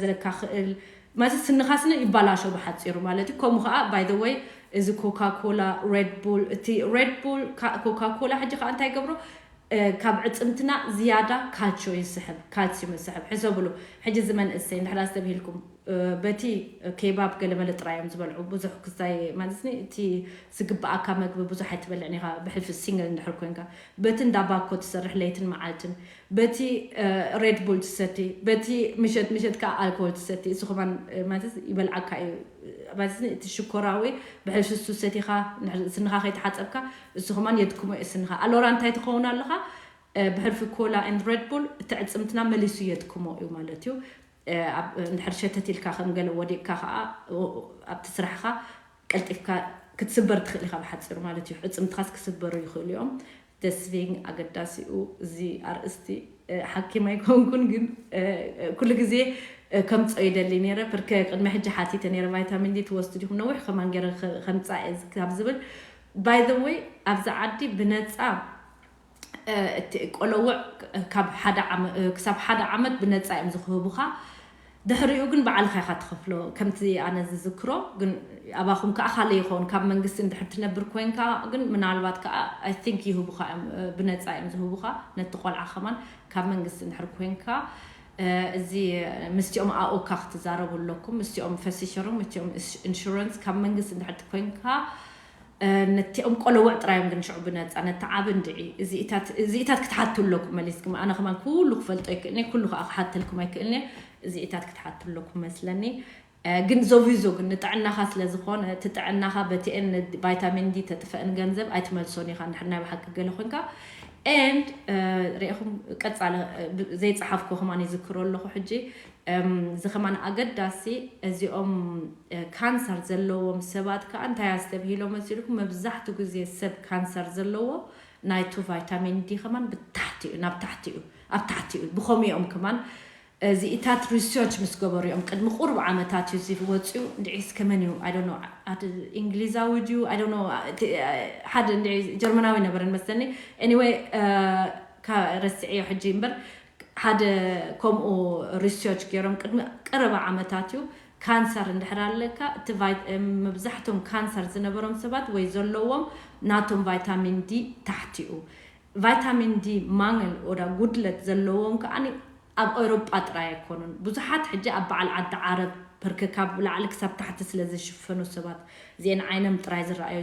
ዘለካ ክእል ማለት ስንኻ ስነ ይባላሾ ብሓፂሩ ማለት እዩ። ከምኡ ከዓ by the way እዚ ኮካ ኮላ፣ ሬድ ቡል፣ እቲ ሬድ ቡል፣ ኮካ ኮላ ሕጂ ከዓ እንታይ ይገብሮ? ካብ ዕፅምትና ዝያዳ ካልሲዮ ይስሕብ፣ ካልሲዩም ይስሕብ። ሕሰብሉ ሕጂ እዚ መንእሰይ እንድሕር ኣስተብሂልኩም በቲ ኬባብ ገለመለ ጥራይ እዮም ዝበልዑ። ብዙሕ ክስታይ ማለት እቲ ዝግብኣካ መግቢ ብዙሕ ኣይትበልዕን ኢኻ። ብሕልፊ ሲንግል እንድሕር ኮንካ በቲ እንዳባኮ ትሰርሕ ለይትን መዓልትን፣ በቲ ሬድ ቡል ትሰቲ፣ በቲ ምሸት ምሸት ከዓ ኣልኮል ትሰቲ። እሱ ከማን ማለት ይበልዓካ እዩ። ማለት እቲ ሽኮራዊ ብሕልፊ እሱ ሰቲኻ ስንኻ ከይተሓፀብካ እሱ ከማን የድክሞ እዩ ስንኻ። ኣሎራ እንታይ ትኸውን ኣለኻ? ብሕልፊ ኮላ and ሬድ ቡል እቲ ዕፅምትና መሊሱ የድክሞ እዩ ማለት እዩ። እንድሕር ሸተት ኢልካ ከም ገለ ወዲቕካ ከዓ ኣብቲ ስራሕካ ቀልጢፍካ ክትስበር ትኽእል ኢኻ ብሓፂሩ ማለት እዩ። ዕፅምትኻስ ክስበሩ ይኽእሉ እዮም። ደስቪንግ ኣገዳሲኡ እዚ ኣርእስቲ ሓኪም ኣይኮንኩን፣ ግን ኩሉ ግዜ ከምፅኦ ይደሊ ነይረ። ብርከ ቅድሚ ሕጂ ሓቲተ ነይረ፣ ቫይታሚን ዲ ትወስዱ ዲኹም? ነዊሕ ከማን ገይረ ከምፃእ እየ ካብ ዝብል። By the way ኣብዚ ዓዲ ብነፃ እቲ ቆለውዕ ካብ ሓደ ክሳብ ሓደ ዓመት ብነፃ እዮም ዝክህቡኻ። ድሕሪኡ ግን ባዕልኻ ኢኻ ትኸፍሎ። ከምቲ ኣነ ዝዝክሮ ግን ኣባኹም ከዓ ካልእ ይኸውን። ካብ መንግስቲ እንድሕር ትነብር ኮንካ ግን ምናልባት ከዓ I think ይህቡኻ እዮም፣ ብነፃ እዮም ዝህቡኻ ነቲ ቆልዓ ከማን ካብ መንግስቲ እንድሕር ኮንካ። እዚ ምስቲኦም ኣኦካ ክትዛረቡ ኣለኩም፣ ምስቲኦም ፈሲሸሩም፣ ምስቲኦም ኢንሹረንስ ካብ መንግስቲ እንድሕር ኮንካ ነቲኦም ቆለውዕ ጥራዮም ግን ሽዑ ብነፃ፣ ነቲ ዓቢ እንድዒ እዚኢታት ክትሓቱ ኣለኩም መሊስኩም። ኣነ ከማን ኩሉ ክፈልጦ ኣይክእልኒ፣ ኩሉ ከዓ ክሓተልኩም ኣይክእልኒ። እዚኢታት ክትሓቱ ኣለኩም መስለኒ። ግን ዞቪዞ ግን ንጥዕናኻ ስለ ዝኾነ እቲ ጥዕናኻ በቲኤን ቫይታሚን ዲ ተጥፈእን ገንዘብ ኣይትመልሶን ኢኻ እንድሕር ናይ ብሓቂ ገለ ኮንካ። And ሪኢኹም ቀፃለ ዘይፀሓፍኮ ከማን ይዝክሮ ኣለኹ ሕጂ። እዚ ከማን ኣገዳሲ። እዚኦም ካንሰር ዘለዎም ሰባት ከዓ እንታይ ኣስተብሂሎ መሲልኩም? መብዛሕቱ ግዜ ሰብ ካንሰር ዘለዎ ናይቱ ቫይታሚን ዲ ከማን ብታሕቲ እዩ፣ ናብ ታሕቲ እዩ፣ ኣብ ታሕቲ እዩ። ብኸምኡ እዮም ከማን እዚኢታት ሪሰርች ምስ ገበሩ እዮም። ቅድሚ ቁሩብ ዓመታት እዩ እዚ ወፂኡ። እንድዒ እስከ መን እዩ? I don't know። ሓደ እንግሊዛዊ ድዩ? I don't know። ሓደ እንድዒ ጀርመናዊ ነበረን መስለኒ። Anyway ረስዕዮ ሕጂ እምበር ሓደ ከምኡ ሪሰርች ገይሮም ቅድሚ ቀረባ ዓመታት እዩ። ካንሰር እንድሕር ኣለካ እቲ መብዛሕቶም ካንሰር ዝነበሮም ሰባት ወይ ዘለዎም ናቶም ቫይታሚን ዲ ታሕቲ እዩ። ቫይታሚን ዲ ማንግል ወዳ ጉድለት ዘለዎም ከዓ ኣብ ኤውሮጳ ጥራይ ኣይኮኑን። ብዙሓት ሕጂ ኣብ በዓል ዓዲ ዓረብ ብርክ ካብ ላዕሊ ክሳብ ታሕቲ ስለ ዝሽፈኑ ሰባት እዚአን ዓይነም ጥራይ ዝረኣዩ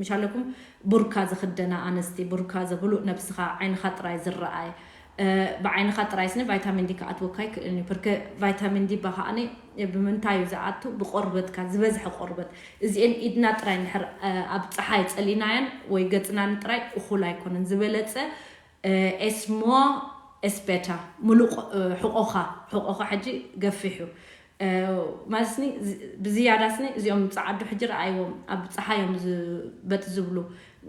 ምሻለኩም ቡርካ ዝኽደና ኣንስቲ፣ ቡርካ ዘብሉእ ነብስኻ ዓይንኻ ጥራይ ዝረኣይ። ብዓይንኻ ጥራይ ስኒ ቫይታሚን ዲ ክኣትወካ ይክእል እዩ። ብርክ ቫይታሚን ዲ ባኸኣኒ ብምንታይ እዩ ዝኣቱ? ብቆርበትካ፣ ዝበዝሐ ቆርበት። እዚአን ኢድና ጥራይ እንድሕር ኣብ ፀሓይ ፀሊናየን ወይ ገፅናን ጥራይ እኹል ኣይኮነን። ዝበለፀ ኤስሞ ኤስቤታ ሙሉእ ሕቆኻ ሕቆኻ ሕጂ ገፊሑ ማለት ስኒ ብዝያዳ ስኒ እዚኦም ፀዓዱ ሕጂ ረኣይዎም ኣብ ፀሓዮም ዝበጥ ዝብሉ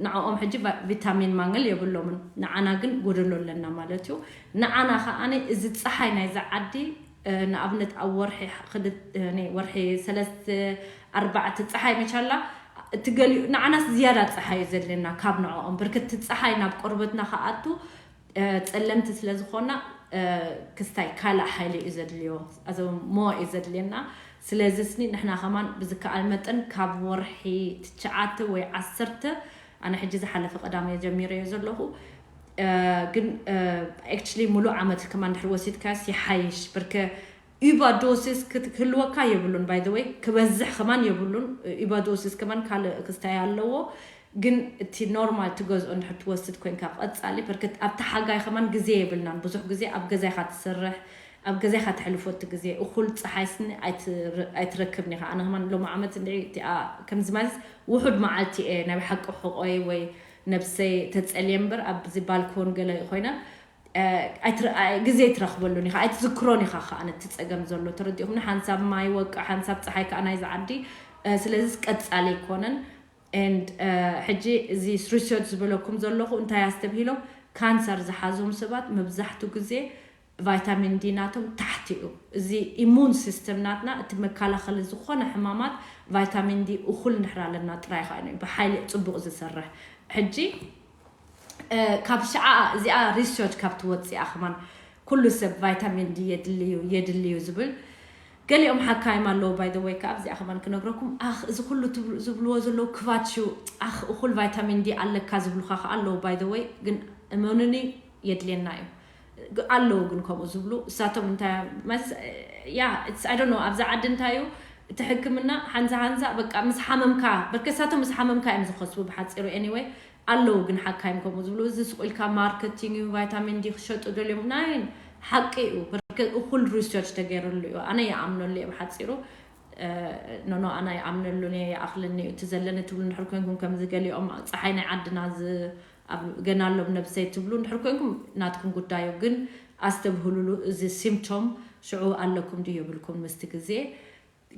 ንዕኦም ሕጂ ቪታሚን ማንግል የብሎምን። ንዓና ግን ጎደሎ ኣለና ማለት እዩ። ንዓና ከዓኒ እዚ ፀሓይ ናይዚ ዓዲ ንኣብነት ኣብ ወርሒ ወርሒ ሰለስተ ኣርባዕተ ፀሓይ መቻላ እቲ ገሊኡ ንዓናስ ዝያዳ ፀሓይ እዩ ዘድልየና ካብ ንዕኦም ብርክቲ ፀሓይ ናብ ቆርበትና ከኣቱ ፀለምቲ ስለ ዝኾና ክስታይ ካልእ ሓይሊ እዩ ዘድልዮ። ኣዞ ሞ እዩ ዘድልየና። ስለዚ ስኒ ንሕና ከማን ብዝከኣል መጠን ካብ ወርሒ ትሽዓተ ወይ ዓሰርተ ኣነ ሕጂ ዝሓለፈ ቀዳመ ጀሚረዮ ዘለኹ ግን actually ሙሉእ ዓመት ከማን ድሕሪ ወሲድካስ ይሓይሽ ብርከ ኢባዶሲስ ክትህልወካ የብሉን። By the way ክበዝሕ ከማን የብሉን። ኢባዶሲስ ከማን ካልእ ክስታይ ኣለዎ። ግን እቲ ኖርማል ትገዝኦ እንድሕር ትወስድ ኮንካ ቀጻሊ ብርክት ኣብቲ ሓጋይ ከማን ግዜ የብልናን። ብዙሕ ግዜ ኣብ ገዛይካ ትሰርሕ ኣብ ገዛይካ ትሕልፎ እቲ ግዜ እኹል ፀሓይ ስኒ ኣይትረክብን ኢኻ። ኣነ ከማን ሎም ዓመት እንድዒ እቲኣ ከምዚ ማለት ውሑድ መዓልቲ እየ ናይ ብሓቂ ሕቆይ ወይ ነብሰይ ተፀልየ እምበር ኣብዚ ባልኮን ገለ ኮይነ ግዜ ኣይትረኽበሉን ኢኻ ኣይትዝክሮን ኢኻ። ከዓ ነቲ ፀገም ዘሎ ተረዲኹምኒ። ሓንሳብ ማይ ወቅዕ ሓንሳብ ፀሓይ ከዓ ናይዚ ዓዲ ስለዚስ ቀፃሊ ኣይኮነን። And ሕጂ እዚ ሪሰርች ዝበለኩም ዘለኹ እንታይ ኣስተብሂሎም ካንሰር ዝሓዞም ሰባት መብዛሕቱ ግዜ ቫይታሚን ዲ ናቶም ታሕቲ እዩ። እዚ ኢሙን ሲስተም ናትና እቲ መከላኸሊ ዝኾነ ሕማማት ቫይታሚን ዲ እኹል እንድሕር ኣለና ጥራይ ከዓ እዩ ብሓይሊ ፅቡቕ ዝሰርሕ። ሕጂ ካብ ሽዓ እዚኣ ሪሰርች ካብ ትወፅእ እያ ከማን ኩሉ ሰብ ቫይታሚን ዲ የድልዩ የድልዩ ዝብል ገሊኦም ሓካይም ኣለዉ። By the way ከኣ ኣብዚኣ ከማን ክነግረኩም፣ ኣኽ እዚ ኩሉ ዝብልዎ ዘለዉ ክባትዩ፣ ኣኽ እኹል ቫይታሚን ዲ ኣለካ ዝብሉኻ ከኣ ኣለዉ። By the way ግን እመኑኒ፣ የድልየና እዩ። ኣለዉ ግን ከምኡ ዝብሉ እሳቶም እንታይ፣ ያ፣ I don't know፣ ኣብዛ ዓዲ እንታይ እዩ እቲ ሕክምና፣ ሓንዛ ሓንዛ በቃ ምስ ሓመምካ፣ በርከ እሳቶም ምስ ሓመምካ እዮም ዝኸስቡ ብሓፂሩ። Anyway ኣለዉ ግን ሓካይም ከምኡ ዝብሉ። እዚ ስቑ ኢልካ ማርኬቲንግ እዩ፣ ቫይታሚን ዲ ክሸጡ ደልዮም፣ ናይ ሓቂ እዩ። በርከ እኹል ሪሰርች ተገይርሉ እዩ። ኣነ ይኣምነሉ እየ ብሓፂሩ። ኖኖ ኣነ ይኣምነሉ እየ፣ ይኣኽለኒ እዩ እቲ ዘለኒ ትብሉ እንድሕር ኮንኩም፣ ከምዚ ገሊኦም ፀሓይ ናይ ዓድና ኣብ ገና ኣሎም ነብሰይ ትብሉ እንድሕር ኮንኩም ናትኩም ጉዳዩ። ግን ኣስተብህሉሉ፣ እዚ ሲምፕቶም ሽዑ ኣለኩም ድዩ የብልኩም ምስቲ ግዜ።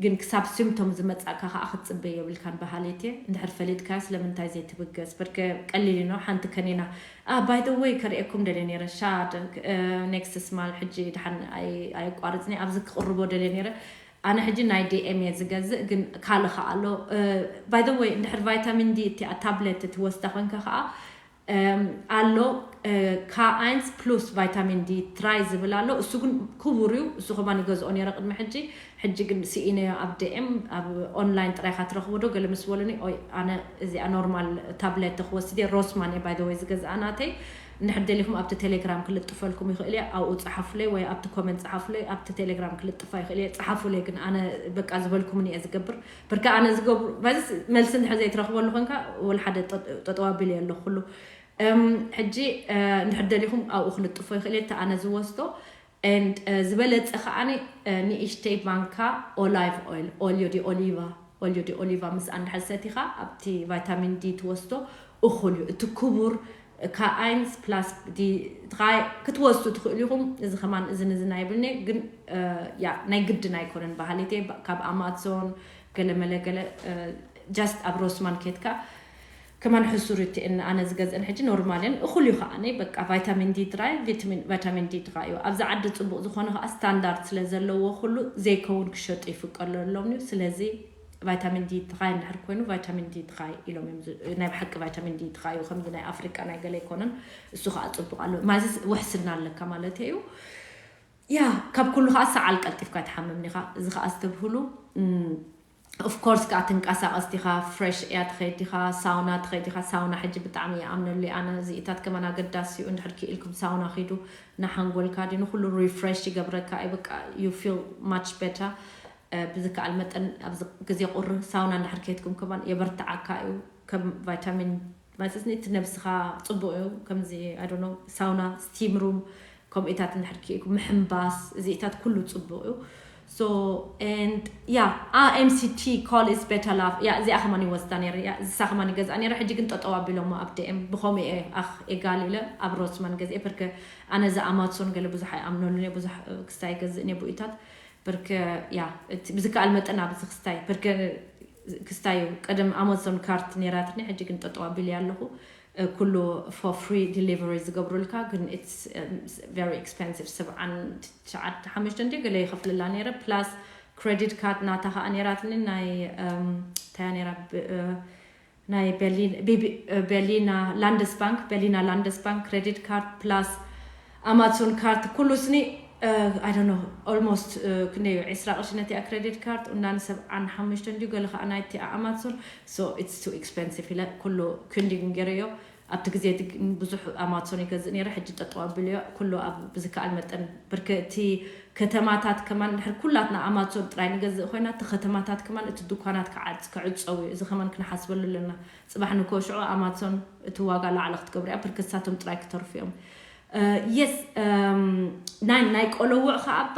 ግን ክሳብ ሲምፕቶም ዝመጻእካ ከዓ ክትጽበ የብልካን በሃሊት እየ። እንድሕር ፈሊጥካ ስለምንታይ ዘይትብገስ? በርከ ቀሊል ኢኖ ሓንቲ ከኒና። By the way ከርእየኩም ደልየ ነይረ ሻድ ኔክስት ስማል ሕጂ ድሓን ኣየቋርጽኒ ኣብዚ ክቕርቦ ደልየ ነይረ። ኣነ ሕጂ ናይ ዲኤም እየ ዝገዝእ፣ ግን ካልእ ከዓ ኣሎ። By the way እንድሕር ቫይታሚን ዲ እቲ ታብሌት ትወስዳ ኮንካ ከዓ ኣሎ፣ ካኣይንስ ፕሉስ ቫይታሚን ዲ ትራይ ዝብል ኣሎ። እሱ ግን ክቡር እዩ። እሱ ከማን ይገዝኦ ነይረ ቅድሚ ሕጂ። ሕጂ ግን ስኢነዮ ኣብ ዲኤም፣ ኣብ ኦንላይን ጥራይካ ትረኽቦ ዶ ገለ ምስ በሉኒ፣ ኦይ ኣነ እዚኣ ኖርማል ታብሌት ክወስድ እየ። ሮስማን እየ ባይ ዘ ወይ ዝገዝኣ ናተይ። እንድሕር ደሊኹም ኣብቲ ቴሌግራም ክልጥፈልኩም ይኽእል እየ። ኣብኡ ጸሓፉለይ ወይ ኣብቲ ኮመንት ጸሓፉለይ። ኣብቲ ቴሌግራም ክልጥፋ ይኽእል እየ። ጸሓፉለይ ግን ኣነ በቃ ዝበልኩምኒ እየ ዝገብር። ብርካ ኣነ ዝገብሩ ማለት መልሲ እንድሕር ዘይትረኽበሉ ኮንካ ወላ ሓደ ጠጠው ኣቢለ ኣለኹ ኩሉ። ሕጂ እንድሕር ደሊኹም ኣብኡ ክልጥፎ ይኽእል እየ፣ እቲ ኣነ ዝወስዶ። And ዝበለጸ ከዓኒ ንእሽተይ ማንካ ኦላይቭ ኦይል፣ ኦልዮ ዲ ኦሊቫ፣ ኦልዮ ዲ ኦሊቫ ምስ ኣንድሕር ሰቲኻ ኣብቲ ቫይታሚን ዲ ትወስዶ እኹል እዩ። እቲ ክቡር ካኣይንስ ፕላስ ዲ ክትወስዱ ትኽእሉ ኢኹም። እዚ ከማን እዚ ንዚ ናይ ብልኒ ግን ያ ናይ ግድን ኣይኮነን በሃሊት እየ። ካብ ኣማዞን ገለ መለ ገለ ጃስት ኣብ ሮስማን ኬትካ ከማን ሕሱር እቲ እነ ኣነ ዝገዝአን ሕጂ ኖርማልን እኹል እዩ ከዓኒ በቃ ቫይታሚን ዲ ትራይ ቪታሚን ቫይታሚን ዲ ትራይ እዩ። ኣብዚ ዓዲ ጽቡቕ ዝኾነ ከኣ ስታንዳርድ ስለ ዘለዎ ኩሉ ዘይከውን ክሸጡ ይፍቀደሎም እዩ። ስለዚ ቫይታሚን ዲ ትራይ እንድሕር ኮይኑ ቫይታሚን ዲ ትራይ ኢሎም እዮም ዝ- ናይ ብሓቂ ቫይታሚን ዲ ትራይ እዩ። ከምዚ ናይ ኣፍሪቃ ናይ ገለ ኣይኮነን። እሱ ከኣ ጽቡቕ ኣሎ ማለት ውሕስና ኣለካ ማለት እዩ። ያ ካብ ኩሉ ከኣ ሰዓል ቀልጢፍካ ትሓምም ኢኻ። እዚ ከኣ ዝተብህሉ ኦፍኮርስ ከዓ ትንቀሳቐስ ዲኻ፣ ፍሬሽ እያ ትኸይድ ዲኻ፣ ሳውና ትኸይድ ዲኻ። ሳውና ሕጂ ብጣዕሚ ይኣምነሉ ኣነ። እዚኢታት ከማን ኣገዳሲ እዩ። እንድሕር ክኢልኩም ሳውና ኺዱ፣ ንሓንጎልካ ድዩ ንኩሉ ሪፍሬሽ ይገብረካ እዩ። በቃ you feel much better። ብዝከኣል መጠን ኣብዚ ግዜ ቁሪ ሳውና እንድሕር ከይድኩም ከማን የበርትዓካ እዩ። ከም ቫይታሚን ማለትስ እቲ ነብስኻ ጽቡቕ እዩ። ከምዚ I don't know ሳውና፣ ስቲም ሩም፣ ከምኡታት እንድሕር ክኢልኩም ምሕንባስ፣ እዚኢታት ኩሉ ጽቡቕ እዩ። So and yeah, ah, M C T call is better love. ያ እዚኣ ከማን ይወስዳ ነይረ። ያ እዚሳ ከማን ይገዝኣ ነይረ። ሕጂ ግን ጠጠው ኣቢሎሞ ኣብ ዲኤም። ብኸምኡ እየ ኣኽ ኤጋል ኢለ ኣብ ሮስማን ገዝኤ። ብርከ ኣነ እዚ ኣማዞን ገለ ብዙሕ ኣይኣምነሉን እየ። ብዙሕ ክስታይ ይገዝእ እየ ብኡታት። ብርከ ያ እቲ ብዝከኣል መጠን ኣብዚ ክስታይ ብርከ ክስታይ እዩ። ቀደም ኣማዞን ካርት ነይራትኒ፣ ሕጂ ግን ጠጠው ኣቢለ ኣለኹ። ኩሉ for free delivery ዝገብሩልካ ግን it's very expensive። ሰብዓን ትሽዓተ ሓሙሽተ እንዲ ገለ ይኸፍልላ ነይረ። ፕላስ ክሬዲት ካርድ ናታ ከዓ ነይራትኒ ናይ እንታይ ነይራ ናይ ቤርሊና ላንደስ ባንክ፣ ቤርሊና ላንደስ ባንክ ክሬዲት ካርድ ፕላስ ኣማዞን ካርድ ኩሉ ስኒ I don't know almost ክንደይ እዩ ዕስራ ቅርሺ ነቲኣ ክሬዲት ካርድ። እና ንሰብዓን ሓሙሽተ እንዲዩ ገለ ከዓ ናይቲኣ ኣማዞን። So it's too expensive ኢለ ኩሉ ክንዲ ግን ገይረዮ። ኣብቲ ግዜ እቲ ግን ብዙሕ ኣማዞን ይገዝእ ነይረ። ሕጂ ጠጠው ኣቢለዮ። ኩሉ ኣብ ብዝከኣል መጠን ብርክ እቲ ከተማታት ከማን እንድሕር ኩላትና ኣማዞን ጥራይ ንገዝእ ኮይና እቲ ከተማታት ከማን እቲ ድኳናት ክዓጽ ክዕጸው እዩ። እዚ ከማን ክንሓስበሉ ኣለና። ጽባሕ ንኮ ሽዑ ኣማዞን እቲ ዋጋ ላዕሊ ክትገብሩ እያ። ብርክ እሳቶም ጥራይ ክተርፉ እዮም። የስ ናይ ናይ ቆለውዕ ከኣባ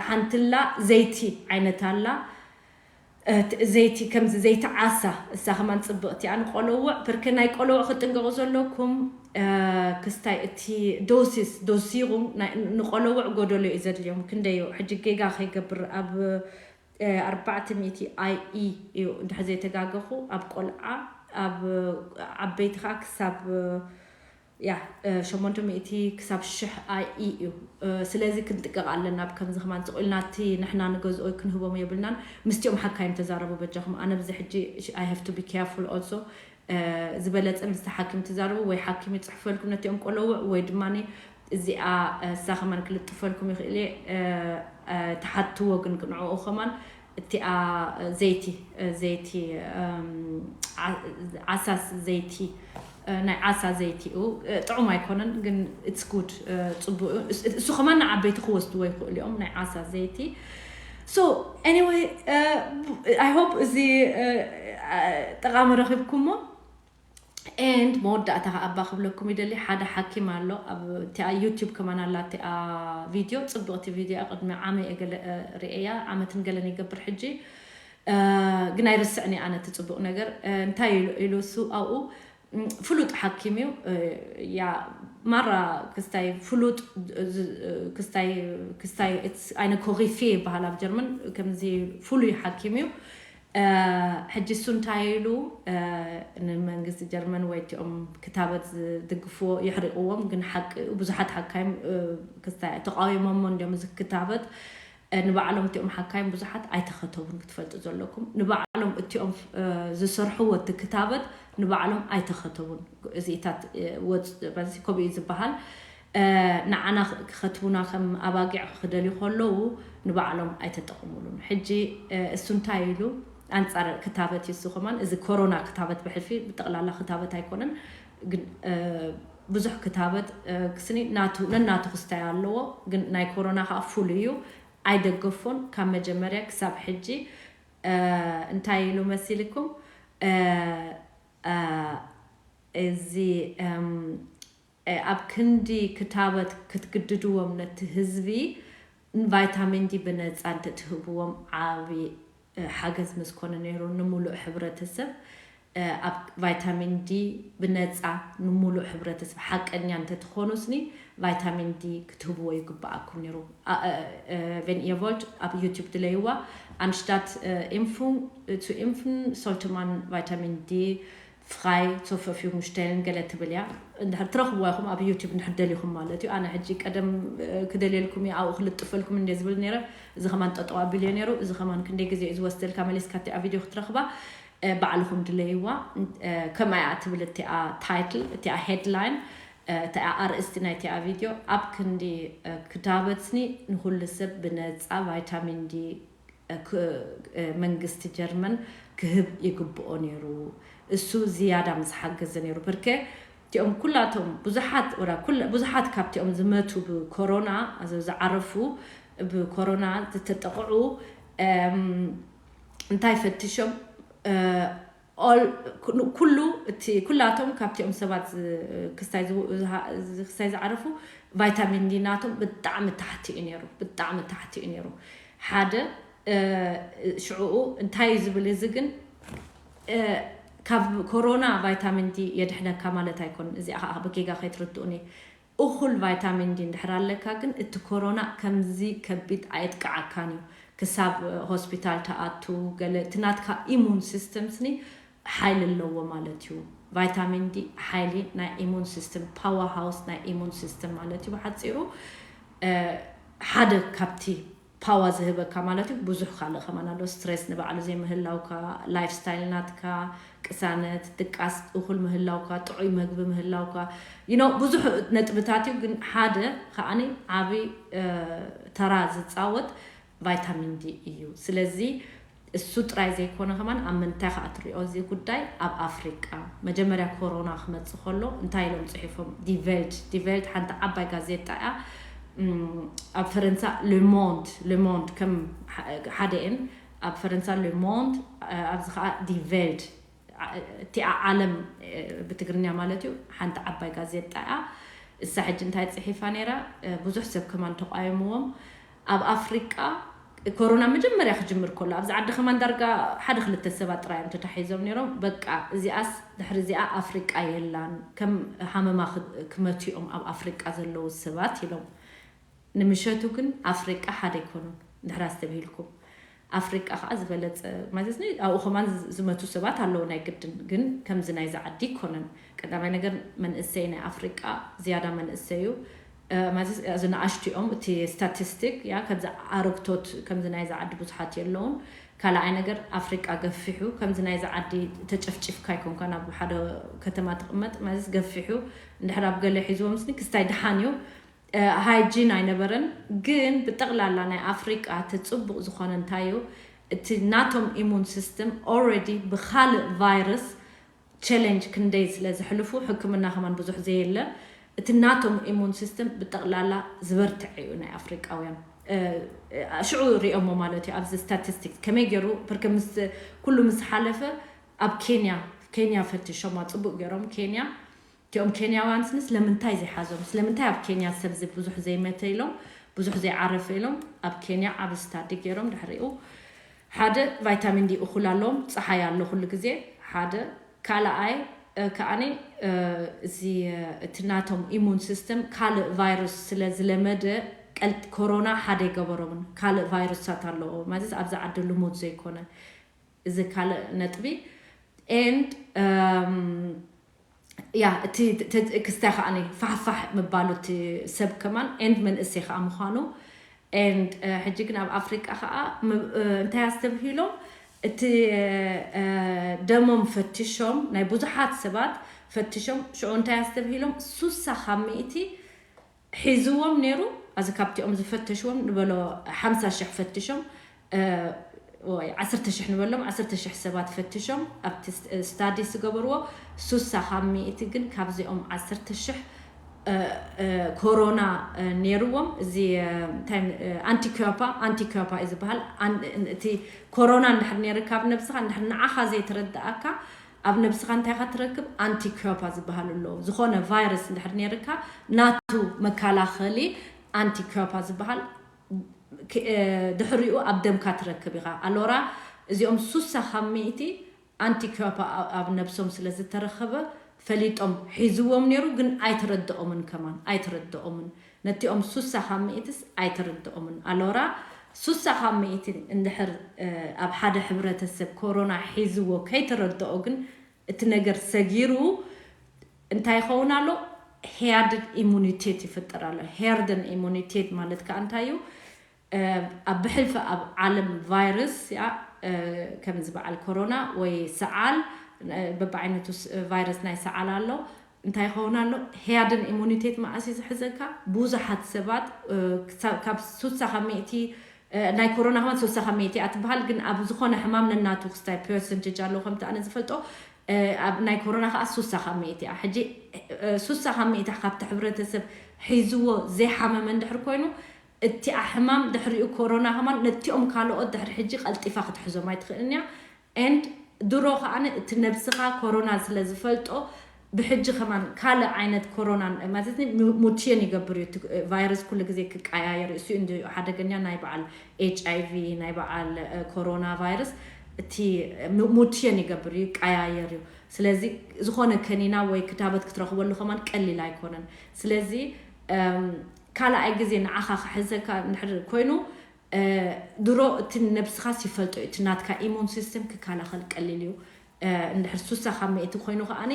ሓንትላ ዘይቲ ዓይነት ኣላ። ዘይቲ ከምዚ ዘይቲ ዓሳ እሳ ከማን ጽብቕቲ እያ ንቆለውዕ። ብርክ ናይ ቆለውዕ ክጥንቀቑ ዘለኩም ክስታይ እቲ ዶሲስ ዶሲሩ ንቆለውዕ ጎደሎ እዩ ዘድልዮም። ክንደዩ ሕጂ ጌጋ ከይገብር ኣብ ኣርባዕተ ሚእቲ ኣይ ኢ እዩ እንድሕር ዘይተጋገኹ ኣብ ቆልዓ ኣብ ዓበይቲ ከዓ ክሳብ ያ ሸሞንተ ሚእቲ ክሳብ ሽሕ ኣይ ኢ እዩ። ስለዚ ክንጥንቀቕ ኣለና። ኣብ ከምዚ ከማን ስቕ ኢልና እቲ ንሕና ንገዝኦ ክንህቦም የብልናን። ምስቲኦም ሓካይም ተዛረቡ በጃኹም። ኣነ ብዚ ሕጂ I have to be careful also። ዝበለጸ ምስቲ ሓኪም ትዛረቡ ወይ ሓኪም ይጽሕፈልኩም ነቲኦም ቆለውዕ ወይ ድማ እዚኣ እሳ ከማን ክልጥፈልኩም ይኽእል እየ። ትሓትዎ ግን ክንዕኡ ከማን እቲኣ ዘይቲ ዘይቲ ዓሳስ ዘይቲ ናይ ዓሳ ዘይቲኡ ጥዑም ኣይኮነን፣ ግን it's good፣ ፅቡቅ። እሱ ከማን ንዓበይቲ ክወስድዎ ይኽእሉ እዮም ናይ ዓሳ ዘይቲ። So anyway, I hope እዚ ጠቃሚ ረኺብኩሞ። And መወዳእታ ከኣ እባ ክብለኩም ይደሊ፣ ሓደ ሓኪም ኣሎ ኣብ እቲኣ ዩቲዩብ ከማን ኣላ እቲኣ ቪድዮ፣ ጽብቕቲ ቪድዮ እያ፣ ቅድሚ ዓመ እየ ገለ ርእያ፣ ዓመትን ገለን ይገብር ሕጂ። ግን ኣይርስዕን እየ ኣነ እቲ ጽቡቕ ነገር እንታይ ኢሉ ኢሉ እሱ ኣብኡ ፍሉጥ ሓኪም እዩ። ያ ማራ ክስታይ ፍሉጥ ክስታይ ክስታይ ኣይነ ኮሪፌ ይበሃል ኣብ ጀርመን፣ ከምዚ ፍሉይ ሓኪም እዩ። ሕጂ እሱ እንታይ ኢሉ ንመንግስቲ ጀርመን ወይ እቲኦም ክታበት ዝድግፍዎ የሕሪቕዎም፣ ግን ሓቂ ብዙሓት ሓካይም ክስታይ ተቃዊሞሞ እንዲዮም እዚ ክታበት ንባዕሎም እቲኦም ሓካይም ብዙሓት ኣይተኸተቡን ክትፈልጡ ዘለኩም። ንባዕሎም እቲኦም ዝሰርሕዎ እቲ ክታበት ንባዕሎም ኣይተኸተቡን። እዚታት ወፅ ከምኡ እዩ ዝበሃል። ንዓና ክኸትቡና ከም ኣባጊዕ ክደልዩ ከለዉ ንባዕሎም ኣይተጠቕሙሉን። ሕጂ እሱ እንታይ ኢሉ ኣንጻር ክታበት እዩ እሱ ከማን፣ እዚ ኮሮና ክታበት ብሕልፊ ብጠቕላላ ክታበት ኣይኮነን፣ ግን ብዙሕ ክታበት ክስኒ ናቱ ነናቱ ክስታይ ኣለዎ። ግን ናይ ኮሮና ከዓ ፍሉይ እዩ። ኣይደገፎን ካብ መጀመርያ ክሳብ ሕጂ። እንታይ ኢሉ መሲልኩም እዚ ኣብ ክንዲ ክታበት ክትግድድዎም ነቲ ህዝቢ ቫይታሚን ዲ ብነፃ እንተትህብዎም ዓብዪ ሓገዝ ምስኮነ ነይሩ ንሙሉእ ሕብረተሰብ። ኣብ ቫይታሚን ዲ ብነፃ ንሙሉእ ሕብረተሰብ ሓቀኛ እንተትኾኑ ስኒ ቫይታሚን ዲ ክትህብዎ ይግብኣኩም ነይሩ። Wenn ihr wollt ኣብ ዩቲዩብ ድለይዋ፣ anstatt impfung zu impfen sollte man Vitamin D frei zur Verfügung stellen ገለ ትብል እያ። እንድሕር ትረኽብዋ ኢኹም ኣብ ዩቲዩብ እንድሕር ደሊኹም ማለት እዩ። ኣነ ሕጂ ቀደም ክደልየልኩም እየ ኣብኡ ክልጥፈልኩም እንደ ዝብል ነይረ። እዚ ከማን ጠጠው ኣቢልዮ ነይሩ። እዚ ከማን ክንደይ ግዜ እዩ ዝወስደልካ መሊስካ እቲኣ ቪድዮ ክትረኽባ። ባዕልኹም ድለይዋ። ከምኣ እያ ትብል እቲኣ ታይትል፣ እቲኣ ሄድላይን፣ እቲኣ ኣርእስቲ ናይ እቲኣ ቪድዮ። ኣብ ክንዲ ክታበትኒ ንኩሉ ሰብ ብነፃ ቫይታሚን ዲ መንግስቲ ጀርመን ክህብ ይግብኦ ነይሩ። እሱ ዝያዳ ምስ ሓገዘ ነይሩ። ብርኬ እቲኦም ኩላቶም ብዙሓት ወላ ኩለ- ብዙሓት ካብቲኦም ዝመቱ ብኮሮና ዝዓረፉ ብኮሮና ዝተጠቕዑ እንታይ ፈትሾም ኩሉ እቲ ኩላቶም ካብቲኦም ሰባት ክስታይ ዝዓረፉ ቫይታሚን ዲ ናቶም ብጣዕሚ ታሕቲ እዩ ነይሩ፣ ብጣዕሚ ታሕቲ እዩ ነይሩ። ሓደ ሽዕኡ እንታይ እዩ ዝብል እዚ ግን ካብ ኮሮና ቫይታሚን ዲ የድሕነካ ማለት ኣይኮን። እዚኣ ከዓ ብጌጋ ከይትርድኡኒ። እኹል ቫይታሚን ዲ እንድሕር ኣለካ ግን እቲ ኮሮና ከምዚ ከቢድ ኣየጥቅዓካን እዩ። ክሳብ ሆስፒታል ተኣቱ ገለ እቲ ናትካ ኢሙን ሲስተም ስኒ ሓይሊ ኣለዎ ማለት እዩ። ቫይታሚን ዲ ሓይሊ ናይ ኢሙን ሲስተም፣ ፓወር ሃውስ ናይ ኢሙን ሲስተም ማለት እዩ ብሓፂሩ። ሓደ ካብቲ ፓዋ ዝህበካ ማለት እዩ። ብዙሕ ካልእ ከማን ኣሎ። ስትሬስ ንባዕሉ ዘይምህላውካ፣ ላይፍ ስታይል ናትካ፣ ቅሳነት፣ ድቃስ እኹል ምህላውካ፣ ጥዑይ መግቢ ምህላውካ፣ you know ብዙሕ ነጥብታት እዩ። ግን ሓደ ከዓኒ ዓብይ ተራ ዝፃወት ቫይታሚን ዲ እዩ። ስለዚ እሱ ጥራይ ዘይኮነ ከማን ኣብ ምንታይ ከዓ ትሪኦ እዚ ጉዳይ ኣብ ኣፍሪቃ መጀመርያ ኮሮና ክመፅእ ከሎ እንታይ ኢሎም ፅሒፎም? ዲቨልት ዲቨልት ሓንቲ ዓባይ ጋዜጣ እያ ኣብ ፈረንሳ ሌሞንድ ሌሞንድ ከም ሓደ እየን ኣብ ፈረንሳ ሌሞንድ ኣብዚ ከዓ ዲቨልት እቲኣ ዓለም ብትግርኛ ማለት እዩ ሓንቲ ዓባይ ጋዜጣ እያ። እሳ ሕጂ እንታይ ፅሒፋ ነይራ? ብዙሕ ሰብ ከማን ተቋየምዎም ኣብ ኣፍሪቃ ኮሮና መጀመርያ ክጅምር ከሎ ኣብዚ ዓዲ ከማን ዳርጋ ሓደ ክልተ ሰባት ጥራይ እዮም ተታሒዞም ነይሮም። በቃ እዚኣስ ድሕሪ እዚኣ ኣፍሪቃ የላን ከም ሃመማ ክመትኦም ኣብ ኣፍሪቃ ዘለዉ ሰባት ኢሎም። ንምሸቱ ግን ኣፍሪቃ ሓደ ኣይኮኑን። ድሕር ኣስተብሂልኩም ኣፍሪቃ ከዓ ዝበለፀ ማለት ኣብኡ ከማን ዝመቱ ሰባት ኣለዉ ናይ ግድን። ግን ከምዚ ናይዚ ዓዲ ይኮነን። ቀዳማይ ነገር መንእሰይ ናይ ኣፍሪቃ ዝያዳ መንእሰይ እዩ። እዚ ንኣሽትኦም እቲ ስታቲስቲክ ያ ከምዚ ኣረግቶት ከምዚ ናይዚ ዓዲ ብዙሓት የለውን። ካልኣይ ነገር ኣፍሪቃ ገፊሑ ከምዚ ናይዚ ዓዲ ተጨፍጭፍካ ይኮንካ ናብ ሓደ ከተማ ትቕመጥ ማለት ገፊሑ እንድሕር ኣብ ገለ ሒዝዎም ስኒ ክስታይ ድሓን እዩ። ሃይጂን ኣይነበረን። ግን ብጠቕላላ ናይ ኣፍሪቃ እቲ ፅቡቕ ዝኾነ እንታይ እዩ፣ እቲ ናቶም ኢሙን ሲስተም ኦልሬዲ ብካልእ ቫይረስ ቸለንጅ ክንደይ ስለ ዝሕልፉ ሕክምና ከማን ብዙሕ ዘየለ፣ እቲ ናቶም ኢሙን ሲስተም ብጠቕላላ ዝበርትዐ እዩ ናይ ኣፍሪቃውያን። ሽዑ ሪኦሞ ማለት እዩ ኣብዚ ስታቲስቲክስ ከመይ ገይሩ ብርክ ምስ ኩሉ ምስ ሓለፈ ኣብ ኬንያ ኬንያ ፈትሾማ ፅቡቅ ገይሮም ኬንያ እቲኦም ኬንያውያን ስኒ ስለምንታይ ዘይሓዞም ስለምንታይ ኣብ ኬንያ ሰብ ብዙሕ ዘይመተ ኢሎም ብዙሕ ዘይዓረፈ ኢሎም ኣብ ኬንያ ዓብ ስታዲ ገይሮም ድሕሪኡ ሓደ ቫይታሚን ዲ እኹል ኣለዎም ፀሓይ ኣሎ ኩሉ ግዜ ሓደ ካልኣይ ከዓኒ እዚ እቲ ናቶም ኢሙን ሲስተም ካልእ ቫይረስ ስለ ዝለመደ ቀልጥ ኮሮና ሓደ ይገበሮምን ካልእ ቫይረሳት ኣለዎ ማለት ኣብዚ ዓዲ ልሙድ ዘይኮነ እዚ ካልእ ነጥቢ and ያ እቲ ክስታይ ከዓ ፋሕፋሕ ምባሉ እቲ ሰብ ከማን and መንእሰይ ከዓ ምኳኑ and ሕጂ ግን ኣብ ኣፍሪቃ ከዓ እንታይ ኣስተብሂሎም እቲ ደሞም ፈትሾም ናይ ብዙሓት ሰባት ፈትሾም ሽዑ እንታይ ኣስተብሂሎም ሱሳ ካብ ሚእቲ ሒዝዎም ነይሩ። ኣዚ ካብቲኦም ዝፈተሽዎም ንበሎ ሓምሳ ሽሕ ፈትሾም ወይ ዓሰርተ ሽሕ ንበሎም ዓሰርተ ሽሕ ሰባት ፈትሾም ኣብቲ ስታዲ ዝገበርዎ ሱሳ ካብ ሚእቲ ግን ካብዚኦም ዓሰርተ ሽሕ ኮሮና ነይርዎም። እዚ ኣንቲኮፓ ኣንቲኮፓ እዩ ዝበሃል። እቲ ኮሮና እንድሕር ነይርካ ኣብ ነብስኻ እንድሕር ንዓኻ ዘይተረዳእካ ኣብ ነብስኻ እንታይ ኢኻ ትረክብ? ኣንቲኮፓ ዝበሃል ኣሎ። ዝኾነ ቫይረስ እንድሕር ነይርካ ናቱ መከላኸሊ ኣንቲኮፓ ዝበሃል ድሕሪኡ ኣብ ደምካ ትረክብ ኢኻ። ኣሎራ እዚኦም ሱሳ ካብ ሚእቲ ኣንቲኮፓ ኣብ ነብሶም ስለ ዝተረኸበ ፈሊጦም ሒዝዎም ነይሩ፣ ግን ኣይተረድኦምን ከማን ኣይተረድኦምን ነቲኦም ሱሳ ካብ ሚእትስ ኣይተረድኦምን። ኣሎራ ሱሳ ካብ ሚእቲ እንድሕር ኣብ ሓደ ሕብረተሰብ ኮሮና ሒዝዎ ከይተረድኦ ግን እቲ ነገር ሰጊሩ እንታይ ይኸውን ኣሎ? ሄርድ ኢሙኒቴት ይፍጠር ኣሎ። ሄርድ ኢሙኒቴት ማለት ከዓ እንታይ እዩ? ኣብ ብሕልፊ ኣብ ዓለም ቫይረስ ያ ከምዚ በዓል ኮሮና ወይ ሰዓል በብዓይነቱ ቫይረስ ናይ ሰዓል ኣሎ። እንታይ ይኸውን ኣሎ? ሄርድ ኢሙኒቴት መዓስ እዩ ዝሕዘካ? ብዙሓት ሰባት ካብ ሱሳ ካብ ሚእቲ ናይ ኮሮና ከማን ሶሳ ካብ ሚእቲ እያ ትበሃል፣ ግን ኣብ ዝኾነ ሕማም ነናቱ ክስታይ ፐርሰንቴጅ ኣለዎ። ከምቲ ኣነ ዝፈልጦ ኣብ ናይ ኮሮና ከዓ ሱሳ ካብ ሚእቲ እያ። ሕጂ ሱሳ ካብ ሚእቲ ካብቲ ሕብረተሰብ ሒዝዎ ዘይሓመመ እንድሕር ኮይኑ እቲኣ ሕማም ድሕሪኡ ኮሮና ከማን ነቲኦም ካልኦት ድሕሪ ሕጂ ቀልጢፋ ክትሕዞም ኣይትኽእልን እያ። and ድሮ ከዓ እቲ ነብስኻ ኮሮና ስለ ዝፈልጦ ብሕጂ ከማን ካልእ ዓይነት ኮሮና ማለት ሙቲየን ይገብር እዩ። ቫይረስ ኩሉ ግዜ ክቀያየር እዩ። እሱ እንዲ ሓደገኛ ናይ በዓል ኤች ኣይ ቪ ናይ በዓል ኮሮና ቫይረስ እቲ ሙቲየን ይገብር እዩ፣ ይቀያየር እዩ። ስለዚ ዝኾነ ከኒና ወይ ክታበት ክትረኽበሉ ከማን ቀሊል ኣይኮነን። ስለዚ ካልኣይ ግዜ ንዓኻ ክሕዘካ እንድሕር ኮይኑ ድሮ እቲ ነብስኻስ ይፈልጦ እዩ፣ እቲ ናትካ ኢሙን ሲስተም ክከላኸል ቀሊል እዩ። እንድሕር ሱሳ ካብ ሚእቲ ኮይኑ ከዓኒ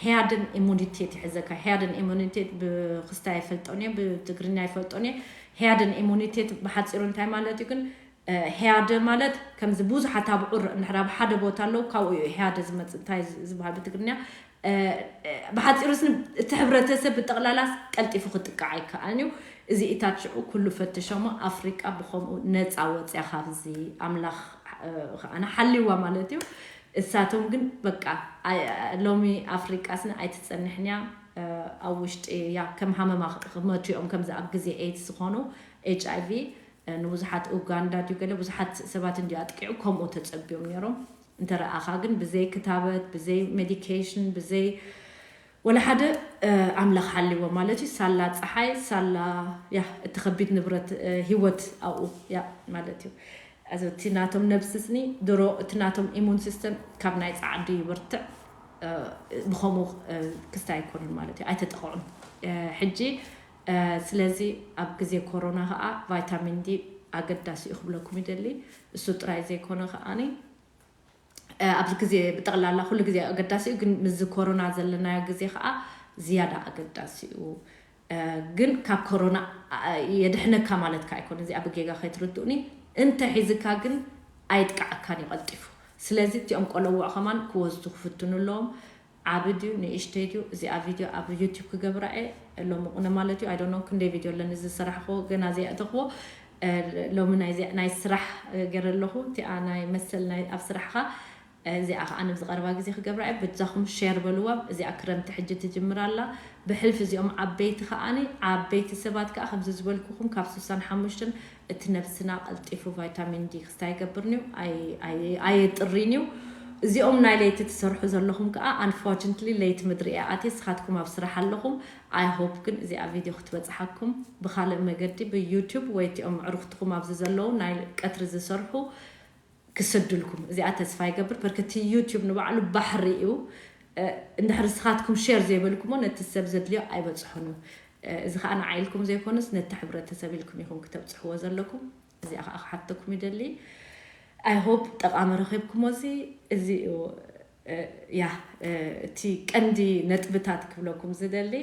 ሄርድ ኢሙኒቴት ይሕዘካ። ሄርድ ኢሙኒቴት ብክስታይ ኣይፈልጦን እየ፣ ብትግርኛ ኣይፈልጦን እየ። ሄርድ ኢሙኒቴት ብሓፂሩ እንታይ ማለት እዩ ግን ሄርድ ማለት ከምዚ ብዙሓት ኣብዑር እንድሕር ኣብ ሓደ ቦታ ኣለዉ ካብኡ እዩ ሄርድ ዝመፅእ። እንታይ ዝበሃል ብትግርኛ ብሓፂሩ ስኒ እቲ ሕብረተሰብ ብጠቕላላ ቀልጢፉ ክጥቃዕ ኣይከኣልን እዩ። እዚ ኢታት ሽዑ ኩሉ ፈትሾሞ ኣፍሪቃ ብኸምኡ ነፃ ወፅያ ካብዚ ኣምላኽ ከዓነ ሓልዋ ማለት እዩ። እሳቶም ግን በቃ ሎሚ ኣፍሪቃ ስኒ ኣይትፀንሕን እያ ኣብ ውሽጢ ያ ከም ሃመማ ክመትኦም ከምዚ ኣብ ግዜ ኤድስ ዝኾኑ ኤች ኣይ ቪ ንብዙሓት ኡጋንዳ ድዩ ገለ ብዙሓት ሰባት እንዲ ኣጥቂዑ ከምኡ ተፀቢዮም ነይሮም። እንተረኣኻ ግን ብዘይ ክታበት ብዘይ ሜዲኬሽን ብዘይ ወላ ሓደ ኣምላኽ ሓልዎ ማለት እዩ። ሳላ ፀሓይ ሳላ ያ እቲ ከቢድ ንብረት ህይወት ኣብኡ ያ ማለት እዩ። እዚ እቲ ናቶም ነብሲ ስኒ ድሮ እቲ ናቶም ኢሙን ሲስተም ካብ ናይ ፃዕዲ ይብርትዕ ብኸምኡ ክስታይ ኣይኮኑን ማለት እዩ። ኣይተጠቕዑን ሕጂ ስለዚ ኣብ ግዜ ኮሮና ከዓ ቫይታሚን ዲ ኣገዳሲ እዩ ክብለኩም ይደሊ። እሱ ጥራይ ዘይኮነ ከዓኒ ኣብዚ ግዜ ብጠቕላላ ኩሉ ግዜ ኣገዳሲ እዩ፣ ግን ምስዚ ኮሮና ዘለናዮ ግዜ ከዓ ዝያዳ ኣገዳሲ እዩ። ግን ካብ ኮሮና የድሕነካ ማለት ከዓ ኣይኮነ፣ እዚኣ ብጌጋ ከይትርድኡኒ። እንተ ሒዝካ ግን ኣይጥቃዓካን እዩ ቀልጢፉ። ስለዚ እቲኦም ቆለውዕ ከማን ክወስዱ ክፍትኑ ኣለዎም። ዓቢ ድዩ ንእሽተይ ድዩ? እዚኣ ቪድዮ ኣብ ዩቲዩብ ክገብራ እየ ሎሚ ቁነ ማለት እዩ። I don't know ክንደይ ቪድዮ ኣለኒ ዝሰራሕክዎ፣ ገና ዘይኣተኽዎ። እ፣ ሎሚ ናይ፣ ናይ ስራሕ፣ እ፣ ገይረ ኣለኹ። እቲኣ ናይ መሰል ናይ ኣብ ስራሕኻ፣ እ፣ እዚኣ ከዓ ንዝቐረባ ግዜ ክገብራ እየ። በጃኹም ሼር በልዋ። እዚኣ ክረምቲ ሕጂ ትጅምር ኣላ። ብሕልፊ እዚኦም ዓበይቲ ከዓኒ፣ ዓበይቲ ሰባት ከዓ ከምዚ ዝበልኩኹም ካብ ስሳን ሓሙሽተን እቲ ነብስና ቀልጢፉ ቫይታሚን ዲ ክስታይ ይገብርንዩ፣ ኣይ-፣ ኣይ-፣ ኣየጥሪንዩ። እዚኦም ናይ ለይቲ ትሰርሑ ዘለኹም ከዓ unfortunately ለይቲ ምድሪ እያ ኣትየ፣ ንስኻትኩም ኣብ ስራሕ ኣለኹም። I hope ግን እዚኣ ቪድዮ ክትበፅሓኩም ብካልእ መገዲ ብዩቲዩብ ወይ እቲኦም ዕሩኽትኹም ኣብዚ ዘለዉ ናይ ቀትሪ ዝሰርሑ ክሰዱልኩም። እዚኣ ተስፋ ይገብር። በርከቲ ዩቲዩብ ንባዕሉ ባሕሪ እዩ። እ፣ እንድሕር ንስኻትኩም ሼር ዘይበልኩሞ ነቲ ሰብ ዘድልዮ ኣይበፅሖን እዩ። እ፣ እዚ ከዓ ንዓይ ኢልኩም ዘይኮነስ ነቲ ሕብረተሰብ ኢልኩም ኢኹም ክተብፅሕዎ ዘለኩም። እዚኣ ከዓ ክሓተኩም ይደሊ። I hope ጠቓሚ ረኺብኩሞ። እዚ፣ እዚ እዩ፣ እ፣ ያ፣ እ፣ እቲ ቀንዲ ነጥብታት ክብለኩም ዝደሊ።